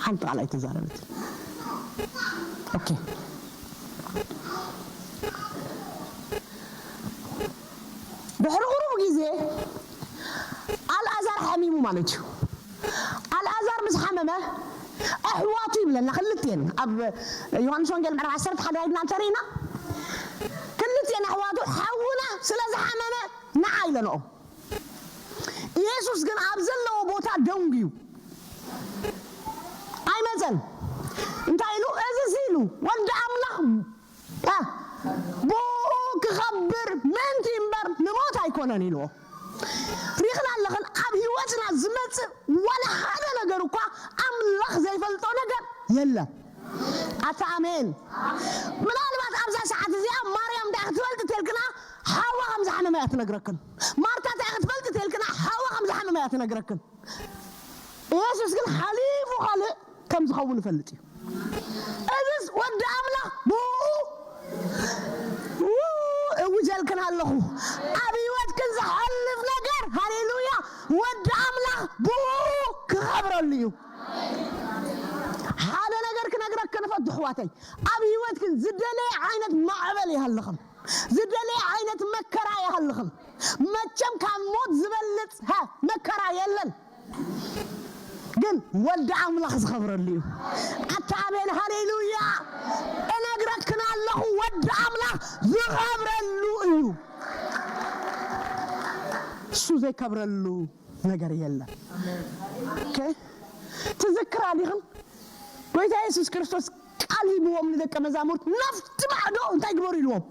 ሓንቲ ቃል ኣይተዛረበትን። ኦኬ ድሕሪ ቁሩብ ግዜ ኣልኣዛር ሓሚሙ ማለት እዩ። ኣልኣዛር ምስ ሓመመ ኣሕዋቱ ይብለና ክልቴን ኣብ ዮሃንስ ወንጌል ምዕራፍ ዓሰርተ ሓደ ኣይድና እንተርኢና ክልቴን ኣሕዋቱ ሓውና ስለ ዝሓመመ ንዓ ኢለንኦም። ኢየሱስ ግን ኣብ ዘለዎ ቦታ ደንጉዩ ኣይመፀን። እንታይ ኢሉ? እዚ ኢሉ ወዲ ኣምላኽ ብኡ ክኸብር ምእንቲ እምበር ንሞት ኣይኮነን ኢልዎ። ሪኽና ኣለኽን ኣብ ህይወትና ዝመፅእ ዋላ ሓደ ነገር እኳ ኣምላኽ ዘይፈልጦ ነገር የለን። ኣታ ኣሜን። ምናልባት ኣብዛ ሰዓት እዚኣ ማርያም እንታይ ክትበልጥ ተልክና ሓዋ ከም ዝሓመመ እያ ትነግረክን። ማርታ እንታይ ክትበልጥ ተልክና ሓዋ ከም ዝሓመመ እያ ትነግረክን። ኢየሱስ ግን ሓሊፉ ካልእ ከም ዝኸውን ይፈልጥ እዩ። እዝስ ወዲ ኣምላኽ ብኡ እውጀልክን ኣለኹ። ኣብ ህይወትክን ዝሓልፍ ነገር ሃሌሉያ ወዲ ኣምላኽ ብኡ ክኸብረሉ እዩ። ሓደ ነገር ክነግረክን እፈቱ ኣሕዋተይ፣ ኣብ ህይወትክን ዝደለየ ዓይነት ማዕበል ይሃልኽን፣ ዝደለየ ዓይነት መከራ ይሃልኽን። መቸም ካብ ሞት ዝበልፅ መከራ የለን። ግን ወዲ ኣምላኽ ዝኸብረሉ እዩ። ኣታ ኣሜን ሃሌሉያ። እነግረክን ኣለኹ ወዲ ኣምላኽ ዝኸብረሉ እዩ። እሱ ዘይከብረሉ ነገር የለን። ትዝክራ ዲኽን? ጎይታ የሱስ ክርስቶስ ቃል ሂብዎም ንደቀ መዛሙርት ናብቲ ማዕዶ እንታይ ግበሩ ኢልዎም?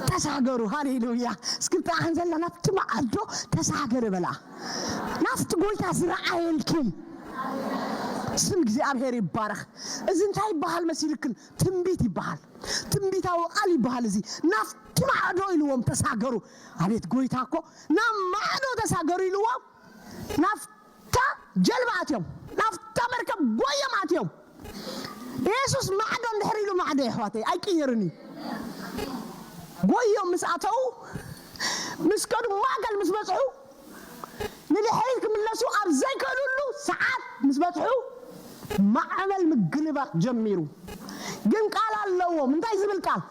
ተሳገሩ። ሃሌሉያ። እስክርታ ኣን ዘላ ናብቲ ማዕዶ ተሳገር በላ። ናብቲ ጎይታ ዝረኣየልኪ ስም እግዚኣብሔር ይባረኽ። እዚ እንታይ ይበሃል መሲልክን? ትንቢት ይበሃል። ትንቢታዊ ቃል ይበሃል። እዚ ናብቲ ማዕዶ ኢልዎም ተሳገሩ። ኣቤት ጎይታ እኮ ናብ ማዕዶ ተሳገሩ ኢልዎም ናብ ጀልባ ኣትዮም ናብታ መርከብ ጎዮም ኣትዮም። የሱስ ማዕዶ እንድሕር ኢሉ ማዕዶ የሕዋተይ ኣይቅየርን እዩ። ጎዮም ምስ ኣተው ምስ ከዱ ማእከል ምስ በፅሑ ንድሕሪት ክምለሱ ኣብ ዘይክእልሉ ሰዓት ምስ በፅሑ ማዕበል ምግልባጥ ጀሚሩ። ግን ቃል ኣለዎም። እንታይ ዝብል ቃል?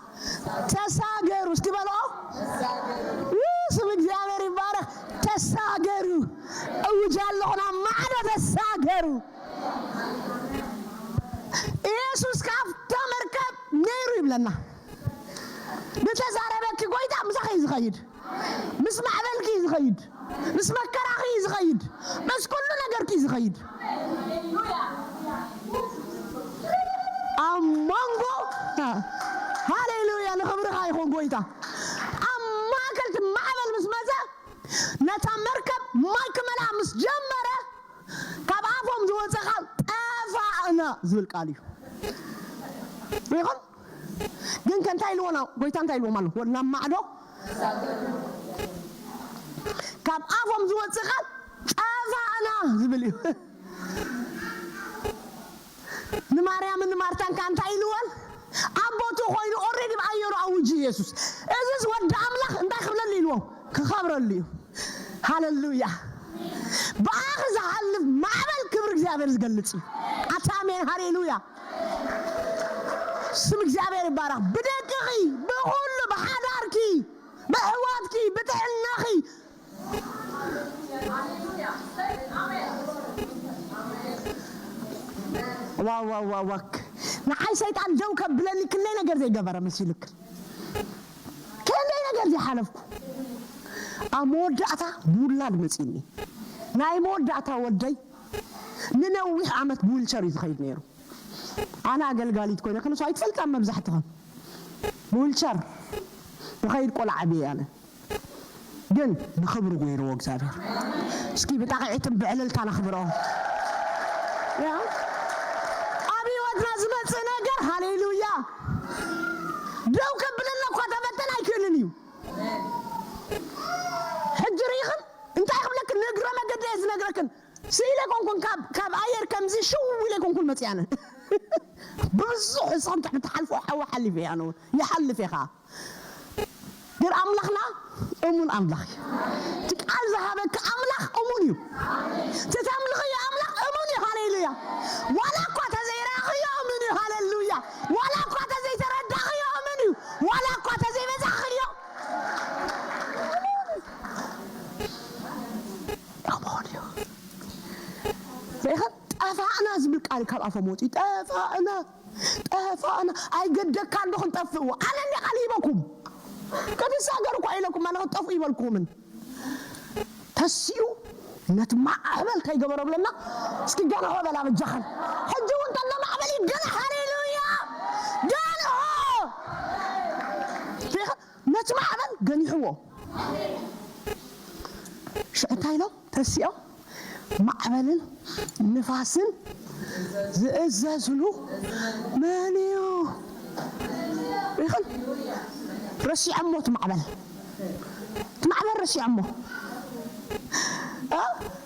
ተሳገሩ እስኪ በልኦ። ስም እግዚኣብሔር ይባረክ። ተሳገሩ እውጅ ኣለኹ ናብ ነይሩ። ኢየሱስ ካብታ መርከብ ነይሩ ይብለና። ዝተዛረበኪ ጎይታ ምሳኺ እዩ ዝኸይድ። ምስ ማዕበልኪ እዩ ዝኸይድ። ምስ መከራኺ እዩ ዝኸይድ። ምስ ኩሉ ነገርኪ እዩ ዝኸይድ። ኣብ መንጎ ሃሌሉያ ንኽብርኻ ይኹን ጎይታ። ኣብ ማእከል እቲ ማዕበል ምስ መጸ ነታ መርከብ ማይ ክመልኣ ምስ ጀመረ ካብ ኣፎም ዝወፀ ቃል ጠፋእና ዝብል ቃል እዩ። ይኹን ግን ከ እንታይ ኢልዎ? ጎይታ እንታይ ኢልዎም ኣሎ? ናብ ማዕዶ ካብ ኣፎም ዝወፅእ ቃል ጠፋእና ዝብል እዩ። ንማርያምን ንማርታን ከ እንታይ ኢልወን? ኣብ ቦቱ ኮይኑ ኦሬዲ ብኣየሩ ኣውጅ ኢየሱስ። እዚስ ወዲ ኣምላኽ እንታይ ክብለሉ ኢልዎም? ክኸብረሉ እዩ። ሃሌሉያ። ብኣኺ ዝሓልፍ ማዕበል ክብሪ እግዚኣብሔር ዝገልጽ እዩ። ኣታ ኣሜን ሃሌሉያ። ስም እግዚኣብሔር ይባረኽ። ብደቅኺ ብኹሉ ብሓዳርኪ ብኣሕዋትኪ ብጥዕናኺ ዋዋዋዋክ ንዓይ ሰይጣን ደው ከብለኒ ክንደይ ነገር ዘይገበረ መሲሉክ ክንደይ ነገር ዘይሓለፍኩ ኣብ መወዳእታ ብውላድ መፂኒ ናይ መወዳእታ ወደይ ንነዊሕ ዓመት ብዊልቸር እዩ ዝኸይድ ነይሩ ኣነ ኣገልጋሊት ኮይነ ክንሱ ኣይትፈልጣ መብዛሕትኸም ብዊልቸር ዝኸይድ ቆልዓ ብየ ኣነ ግን ንኽብሩ ገይርዎ እግዚኣብሔር እስኪ ብጣቕዒትን ብዕልልታ ነኽብሮ ኣብ ህይወትና ዝመፅእ ነገር ሃሌሉያ ደው ከብለና እኳ ተበተን ኣይክእልን እዩ ሕጂ ርኢኽን እንታይ ክብለክን ንእግረ መገዲ እየ ዝነግረክን ስኢለ ኮንኩን ካብ ኣየር ከምዚ ሽው ኢለ ኮንኩን መፅያነ ብብዙሕ እሳን ትሕቲ ሓልፎ ሓዊ ሓሊፈ እያ ነውን ይሓልፍ እየ ከዓ ግን ኣምላኽና እሙን ኣምላኽ እዩ እቲ ቃል ዝሃበኪ ኣምላኽ እሙን እዩ ተተምልኽዮ ኣምላኽ እሙን እዩ ሃሌሉያ ዋላ እኳ ተዘይረኣኽዮ እሙን እዩ ሃሌሉያ ዋላ እኳ ተዘይተረዳኽዮ እሙን እዩ ዋላ እኳ ተዘይበዛኽዮ እሙን እዩ ሪኢኻ ጠፋእና ዝብል ቃል ካብ ኣፎም ወፂኡ ጠፋእና ጠፋእና ኣይገደካ እንዶ ክንጠፍእዎ ኣነ እንዲ ቃል ሂበኩም ከድሳገር እኳ ኢለኩም ኣነ ክጠፍኡ ይበልኩምን ተሲኡ ነቲ ማዕበል ከይገበሮ ብለና እስኪ ገንሖ በላ በጃኸን ሕጂ እውን ተሎ ማዕበል እዩ ገንሖ ሃሌሉያ ገንሖ ነቲ ማዕበል ገኒሕዎ ሽዑ እንታይ ኢሎም ተሲኦም ማዕበልን ንፋስን ዝእዘዝሉ መን እዩ? ይኽን ረሲዖሞ እቲ ማዕበል እቲ ማዕበል ረሲዖሞ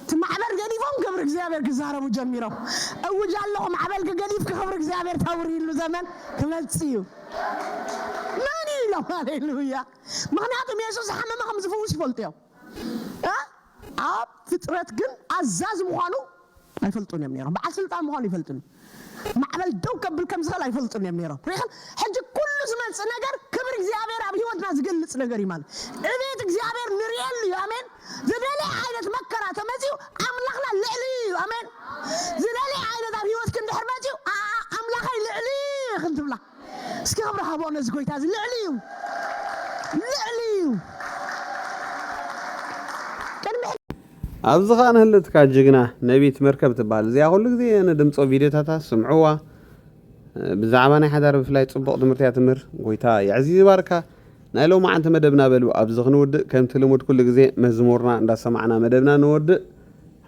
እቲ ማዕበል ገዲፎም ክብሪ እግዚኣብሔር ክዛረቡ ጀሚሮም። እውጅ ኣለኹ ማዕበል ክገዲፍ ክብሪ እግዚኣብሔር ተውርይሉ ዘመን ክመጽእ እዩ። መን እዩ ኢሎም ሃሌሉያ። ምኽንያቱም የሱስ ዝሓመመ ከም ዝፍውስ ይፈልጡ እዮም። ኣብ ፍጥረት ግን ኣዛዚ ምዃኑ ኣይፈልጡን እዮም ነይሮም። በዓል ስልጣን ምዃኑ ይፈልጡን ማዕበል ደው ከብል ከም ዝኽእል ኣይፈልጡን እዮም ነይሮም። ርኢኽን ሕጂ ኩሉ ዝመፅእ ነገር ክብሪ እግዚኣብሔር ኣብ ህይወትና ዝገልፅ ነገር እዩ ማለት ዕቤት እግዚኣብሔር ንርእየሉ እዩ። ኣሜን። ዝደለየ ዓይነት መከራ ተመፅኡ ኣምላኽና ልዕሊ እዩ። ኣሜን። ዝደለየ ዓይነት ኣብ ህይወትክ እንድሕር መፅኡ ኣምላኸይ ልዕሊ እዩ ክንትብላ እስኪ ክብሪ ሃቦ ነዚ ጎይታ እዚ ልዕሊ እዩ ልዕሊ እዩ ቅድሚ ኣብዚ ኸኣ ንህልትካ ጅግና ነቢት መርከብ ትበሃል እዚኣ ኩሉ ግዜ ንድምፆ ቪድዮታታ ስምዕዋ ብዛዕባ ናይ ሓዳር ብፍላይ ፅቡቕ ትምህርቲ እያ ትምህር ጎይታ የዕዚ ይባርካ ናይ ሎማዓንቲ መደብና በሉ ኣብዚ ክንውድእ ከምቲ ልሙድ ኩሉ ግዜ መዝሙርና እንዳሰማዕና መደብና ንወድእ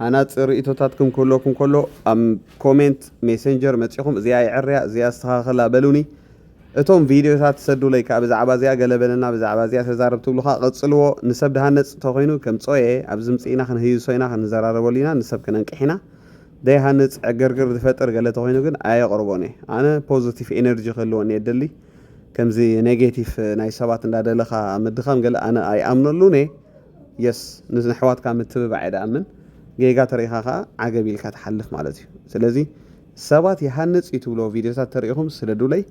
ሃናፂ ርእይቶታትኩም ክህልወኩም ከሎ ኣብ ኮሜንት ሜሴንጀር መፂኹም እዚኣ የዐርያ እዚኣ ኣስተኻኸላ በሉኒ እቶም ቪድዮታት ትሰዱለይ ከዓ ብዛዕባ እዚኣ ገለ በለና ብዛዕባ እዚኣ ተዛረብ ትብሉ ከዓ ቀፅልዎ ንሰብ ድሃነፅ ተኮይኑ ከምፅኦ እየ ኣብዚ ምፅኢና ክንህይሶ ኢና ክንዘራረበሉ ኢና ንሰብ ክነንቅሕ ኢና ደይሃንፅ ዕግርግር ዝፈጥር ገለ ተኮይኑ ግን ኣየቅርቦን እየ ኣነ positive energy ክህልወኒ እየ ደሊ ከምዚ negative ናይ ሰባት እንዳደለካ ምድኻም ገለ ኣነ ኣይኣምነሉን እየ yes ንሕዋትካ ምትብባዕ እየ ድኣምን ጌጋ ተሪኢኻ ከዓ ዓገብ ኢልካ ትሓልፍ ማለት እዩ ስለዚ ሰባት ይሃንፅ እዩ ትብሎ ቪድዮታት ተሪኢኹም ስደዱለይ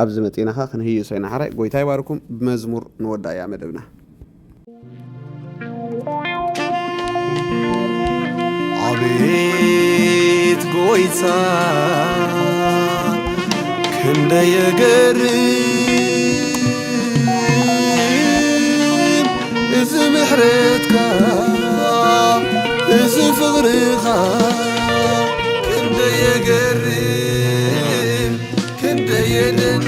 ኣብዚ መፂእና ከዓ ክንህይሶ ኢና ሓራይ ጎይታ ይባርኩም ብመዝሙር ንወዳ እያ መደብና ኣቤት ጎይታ ክንደይ የገርም እዚ ምሕረትካ፣ እዚ ፍቕርኻ ክንደይ የገርም፣ ክንደይ የደንቕ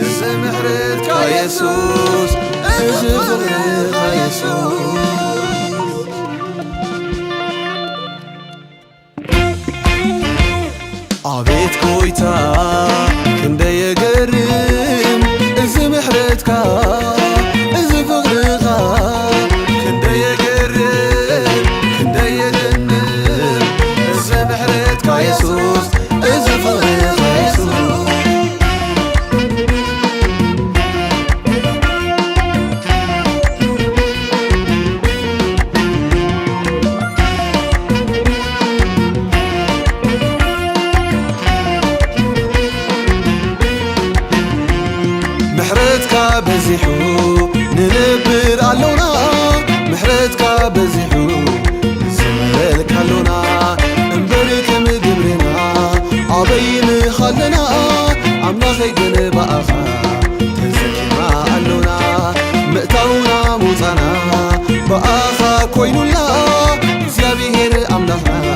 እዚ ምሕረትካ የሱስ፣ እዚ ፍቕርኻ የሱስ። ኣቤት ጎይታ ክንደይ የገርም እዚ ምሕረትካ፣ እዚ ፍቕርኻ ክንደይ የገርም፣ ክንደይ የደንቕ እዚ ምሕረትካ የሱስ፣ እዚ ፍቕርኻ የሱስ። ምሕረትካ በዚሑ ንነብር ኣሎና፣ ምሕረትካ በዚሑ ንዝምረልካ ኣሎና። እምበር ከም ግብርና ኣበይ ንኻለና፣ ኣምላኸይ ግን ብኣኻ ተዘኪርና ኣሎና። ምእታውና ምውጻና ብኣኻ ኮይኑልና፣ እግዚኣብሔር ኣምላኽና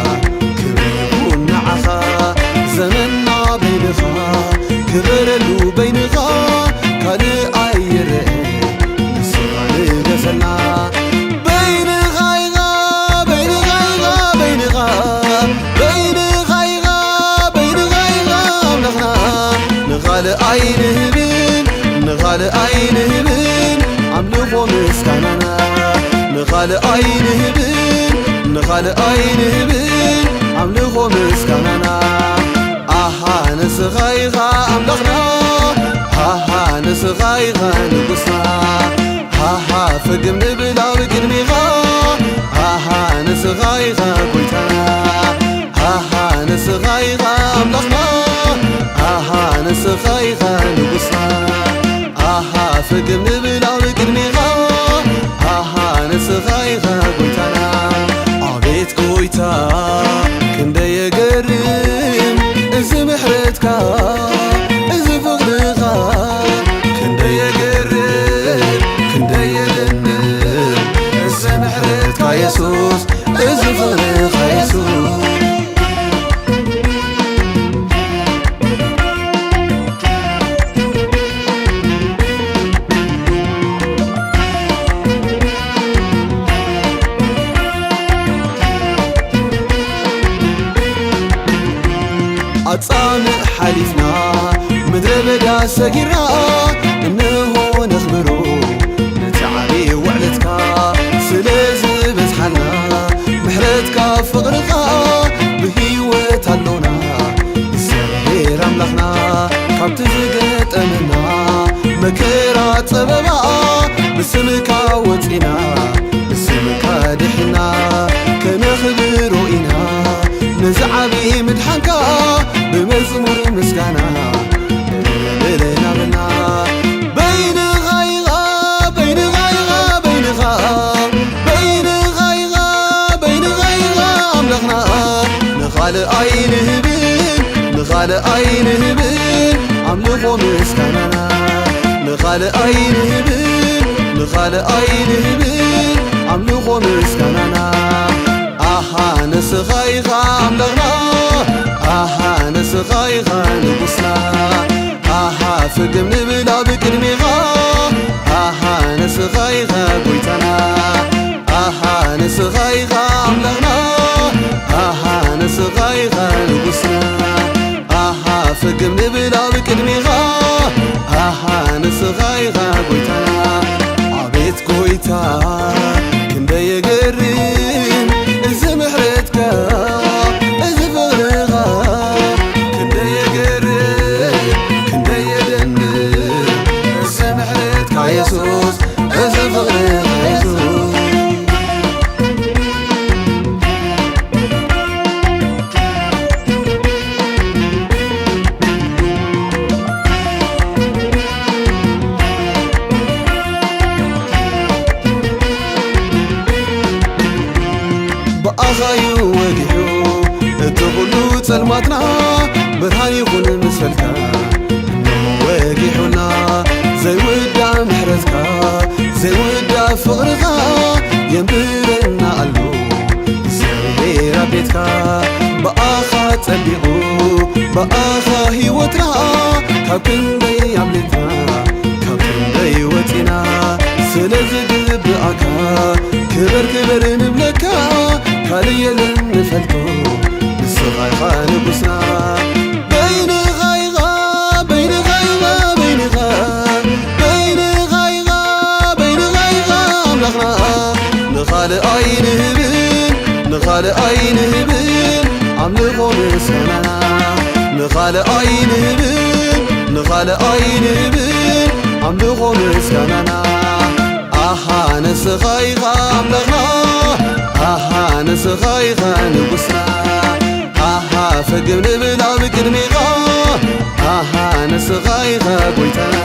ክብሪ ይኹን ንዓኻ። ዘመንና በይንኻ ክበረሉ በይንኻ፣ ካልእ ኣይረአ ንስኻ ንገሰልና። በይንኻ ኢኻ፣ በይንኻ ኢኻ፣ በይንኻ፣ በይንኻ ኢኻ፣ በይንኻ ኢኻ ኣምላኽና። ንኻልእ ኣይንህብን፣ ንኻልእ ኣይንህብን ኣምልኾ ምስጋናና። ንኻልእ ኣይንህብን፣ ንኻልእ ኣይንህብን ኣምልኾ ምስጋናና። ኣሃ ንስኻ ኢኻ ኣምላኽና፣ ሃሃ ንስኻ ኢኻ ንጉስና። ሃሃ ፈግም ንብል ኣብ ቅድሚኻ፣ ሃሃ ንስኻ ኢኻ ጎይታና። ሃሃ ንስኻ ኢኻ ኣምላኽና፣ ሃሃ ንስኻ ኢኻ ንጉስና። ኣሃ ፈግም ንብል ኣብ ቅድሚኻ፣ ኣሃ ንስኻ ኢኻ ጎይታና። ኣቤት ጎይታ ክንደይ የገርም እዚ ምሕረትካ፣ እዚ ፍቕርኻ ክንደይ የገርም፣ ክንደይ የደንቕ እዚ ምሕረትካ የሱስ፣ እዚ ፍቕርኻ የሱስ። ኣጻምእ ሓሊፍና ምድረ በዳ ሰጊርና፣ እንሆ ነኽብሮ ነቲ ዓቢ ውዕለትካ። ስለ ዝበዝሓልና ምሕረትካ ፍቕርኻ ብህይወት ኣሎና። እግዚኣብሔር ኣምላኽና ካብቲ ዝገጠመና መከራ ጸበባ ብስምካ ወጺና ብስምካ ድሒና ከነኽብሮ ኢና። ነዚ ዓቢ ምድሓንካ ብመዝሙር ምስጋና ንብለና በልና። በይንኻ ኢኻ፣ በይንኻ ኢኻ፣ በይንኻ፣ በይንኻ ኢኻ፣ በይንኻ ኢኻ ኣምላኽና። ንኻልእ ኣይንህብን፣ ንኻልእ ኣይንህብን ኣምልኾ ምስጋናና። ንኻልእ ኣይንህብን፣ ንኻልእ ኣይንህብን ኣምልኾ ምስጋናና። ኣሃ ንስኻ ኢኻ ኣምላኽና፣ ኣሃ ንስኻ ኢኻ ንጉስና። ኣሃ ፍግም ንብል ኣብ ቅድሚኻ፣ ኣሃ ንስኻ ኢኻ ጎይታና። ኣሃ ንስኻ ኢኻ ኣምላኽና፣ ኣሃ ንስኻ ኢኻ ንጉስና። ኣሃ ፍግም ንብል ኣብ ቅድሚኻ፣ ኣሃ ንስኻ ኢኻ ጎይታና። ኣቤት ጎይታ ክንደይ የገርም እዚ ምሕረትካ፣ እዚ ፍቕርኻ ክንደይ የገርም፣ ክንደይ የደንቕ ቢቑ ብኣኻ ህይወትና ካብ ክንደይ ኣምሊጥና ካብ ክንደይ ወፂና ስለ ዝግብኣካ ክበር ክበር ንብለካ ካልእ የለን ንፈልጦ ንስኻ ኢኻ ንጉስና በይንኻ ኢኻ በይንኻ ኢኻ በይንኻ በይንኻ ኢኻ በይንኻ ኢኻ ኣምላኽና ንኻልእ ኣይንህብን ንኻልእ ኣይንህብን ኣምልኾ ምስጋናና ንኻልእ ኣይንህብን ንኻልእ ኣይንህብን ኣምልኾ ምስጋናና ኣሃ ንስኻ ኢኻ ኣምላኽና ኣሃ ንስኻ ኢኻ ንጉስና ኣሃ ፈግም ንብል ኣብ ቅድሚኻ ኣሃ ንስኻ ኢኻ ጎይታና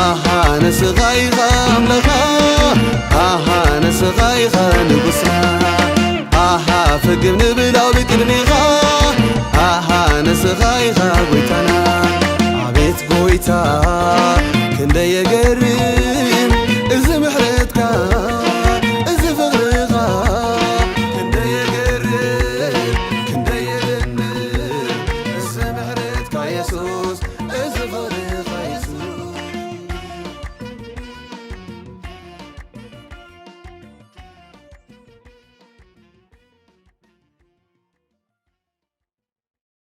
ኣሃ ንስኻ ኢኻ ኣምላኽና ኣሃ ንስኻ ኢኻ ንጉስና ኣሃ ፈግም ንብል ኣብ ቅድሚኻ ኣሃ ንስኻ ኢኻ ጎይታና ኣቤት ጎይታ ክንደይ የገርም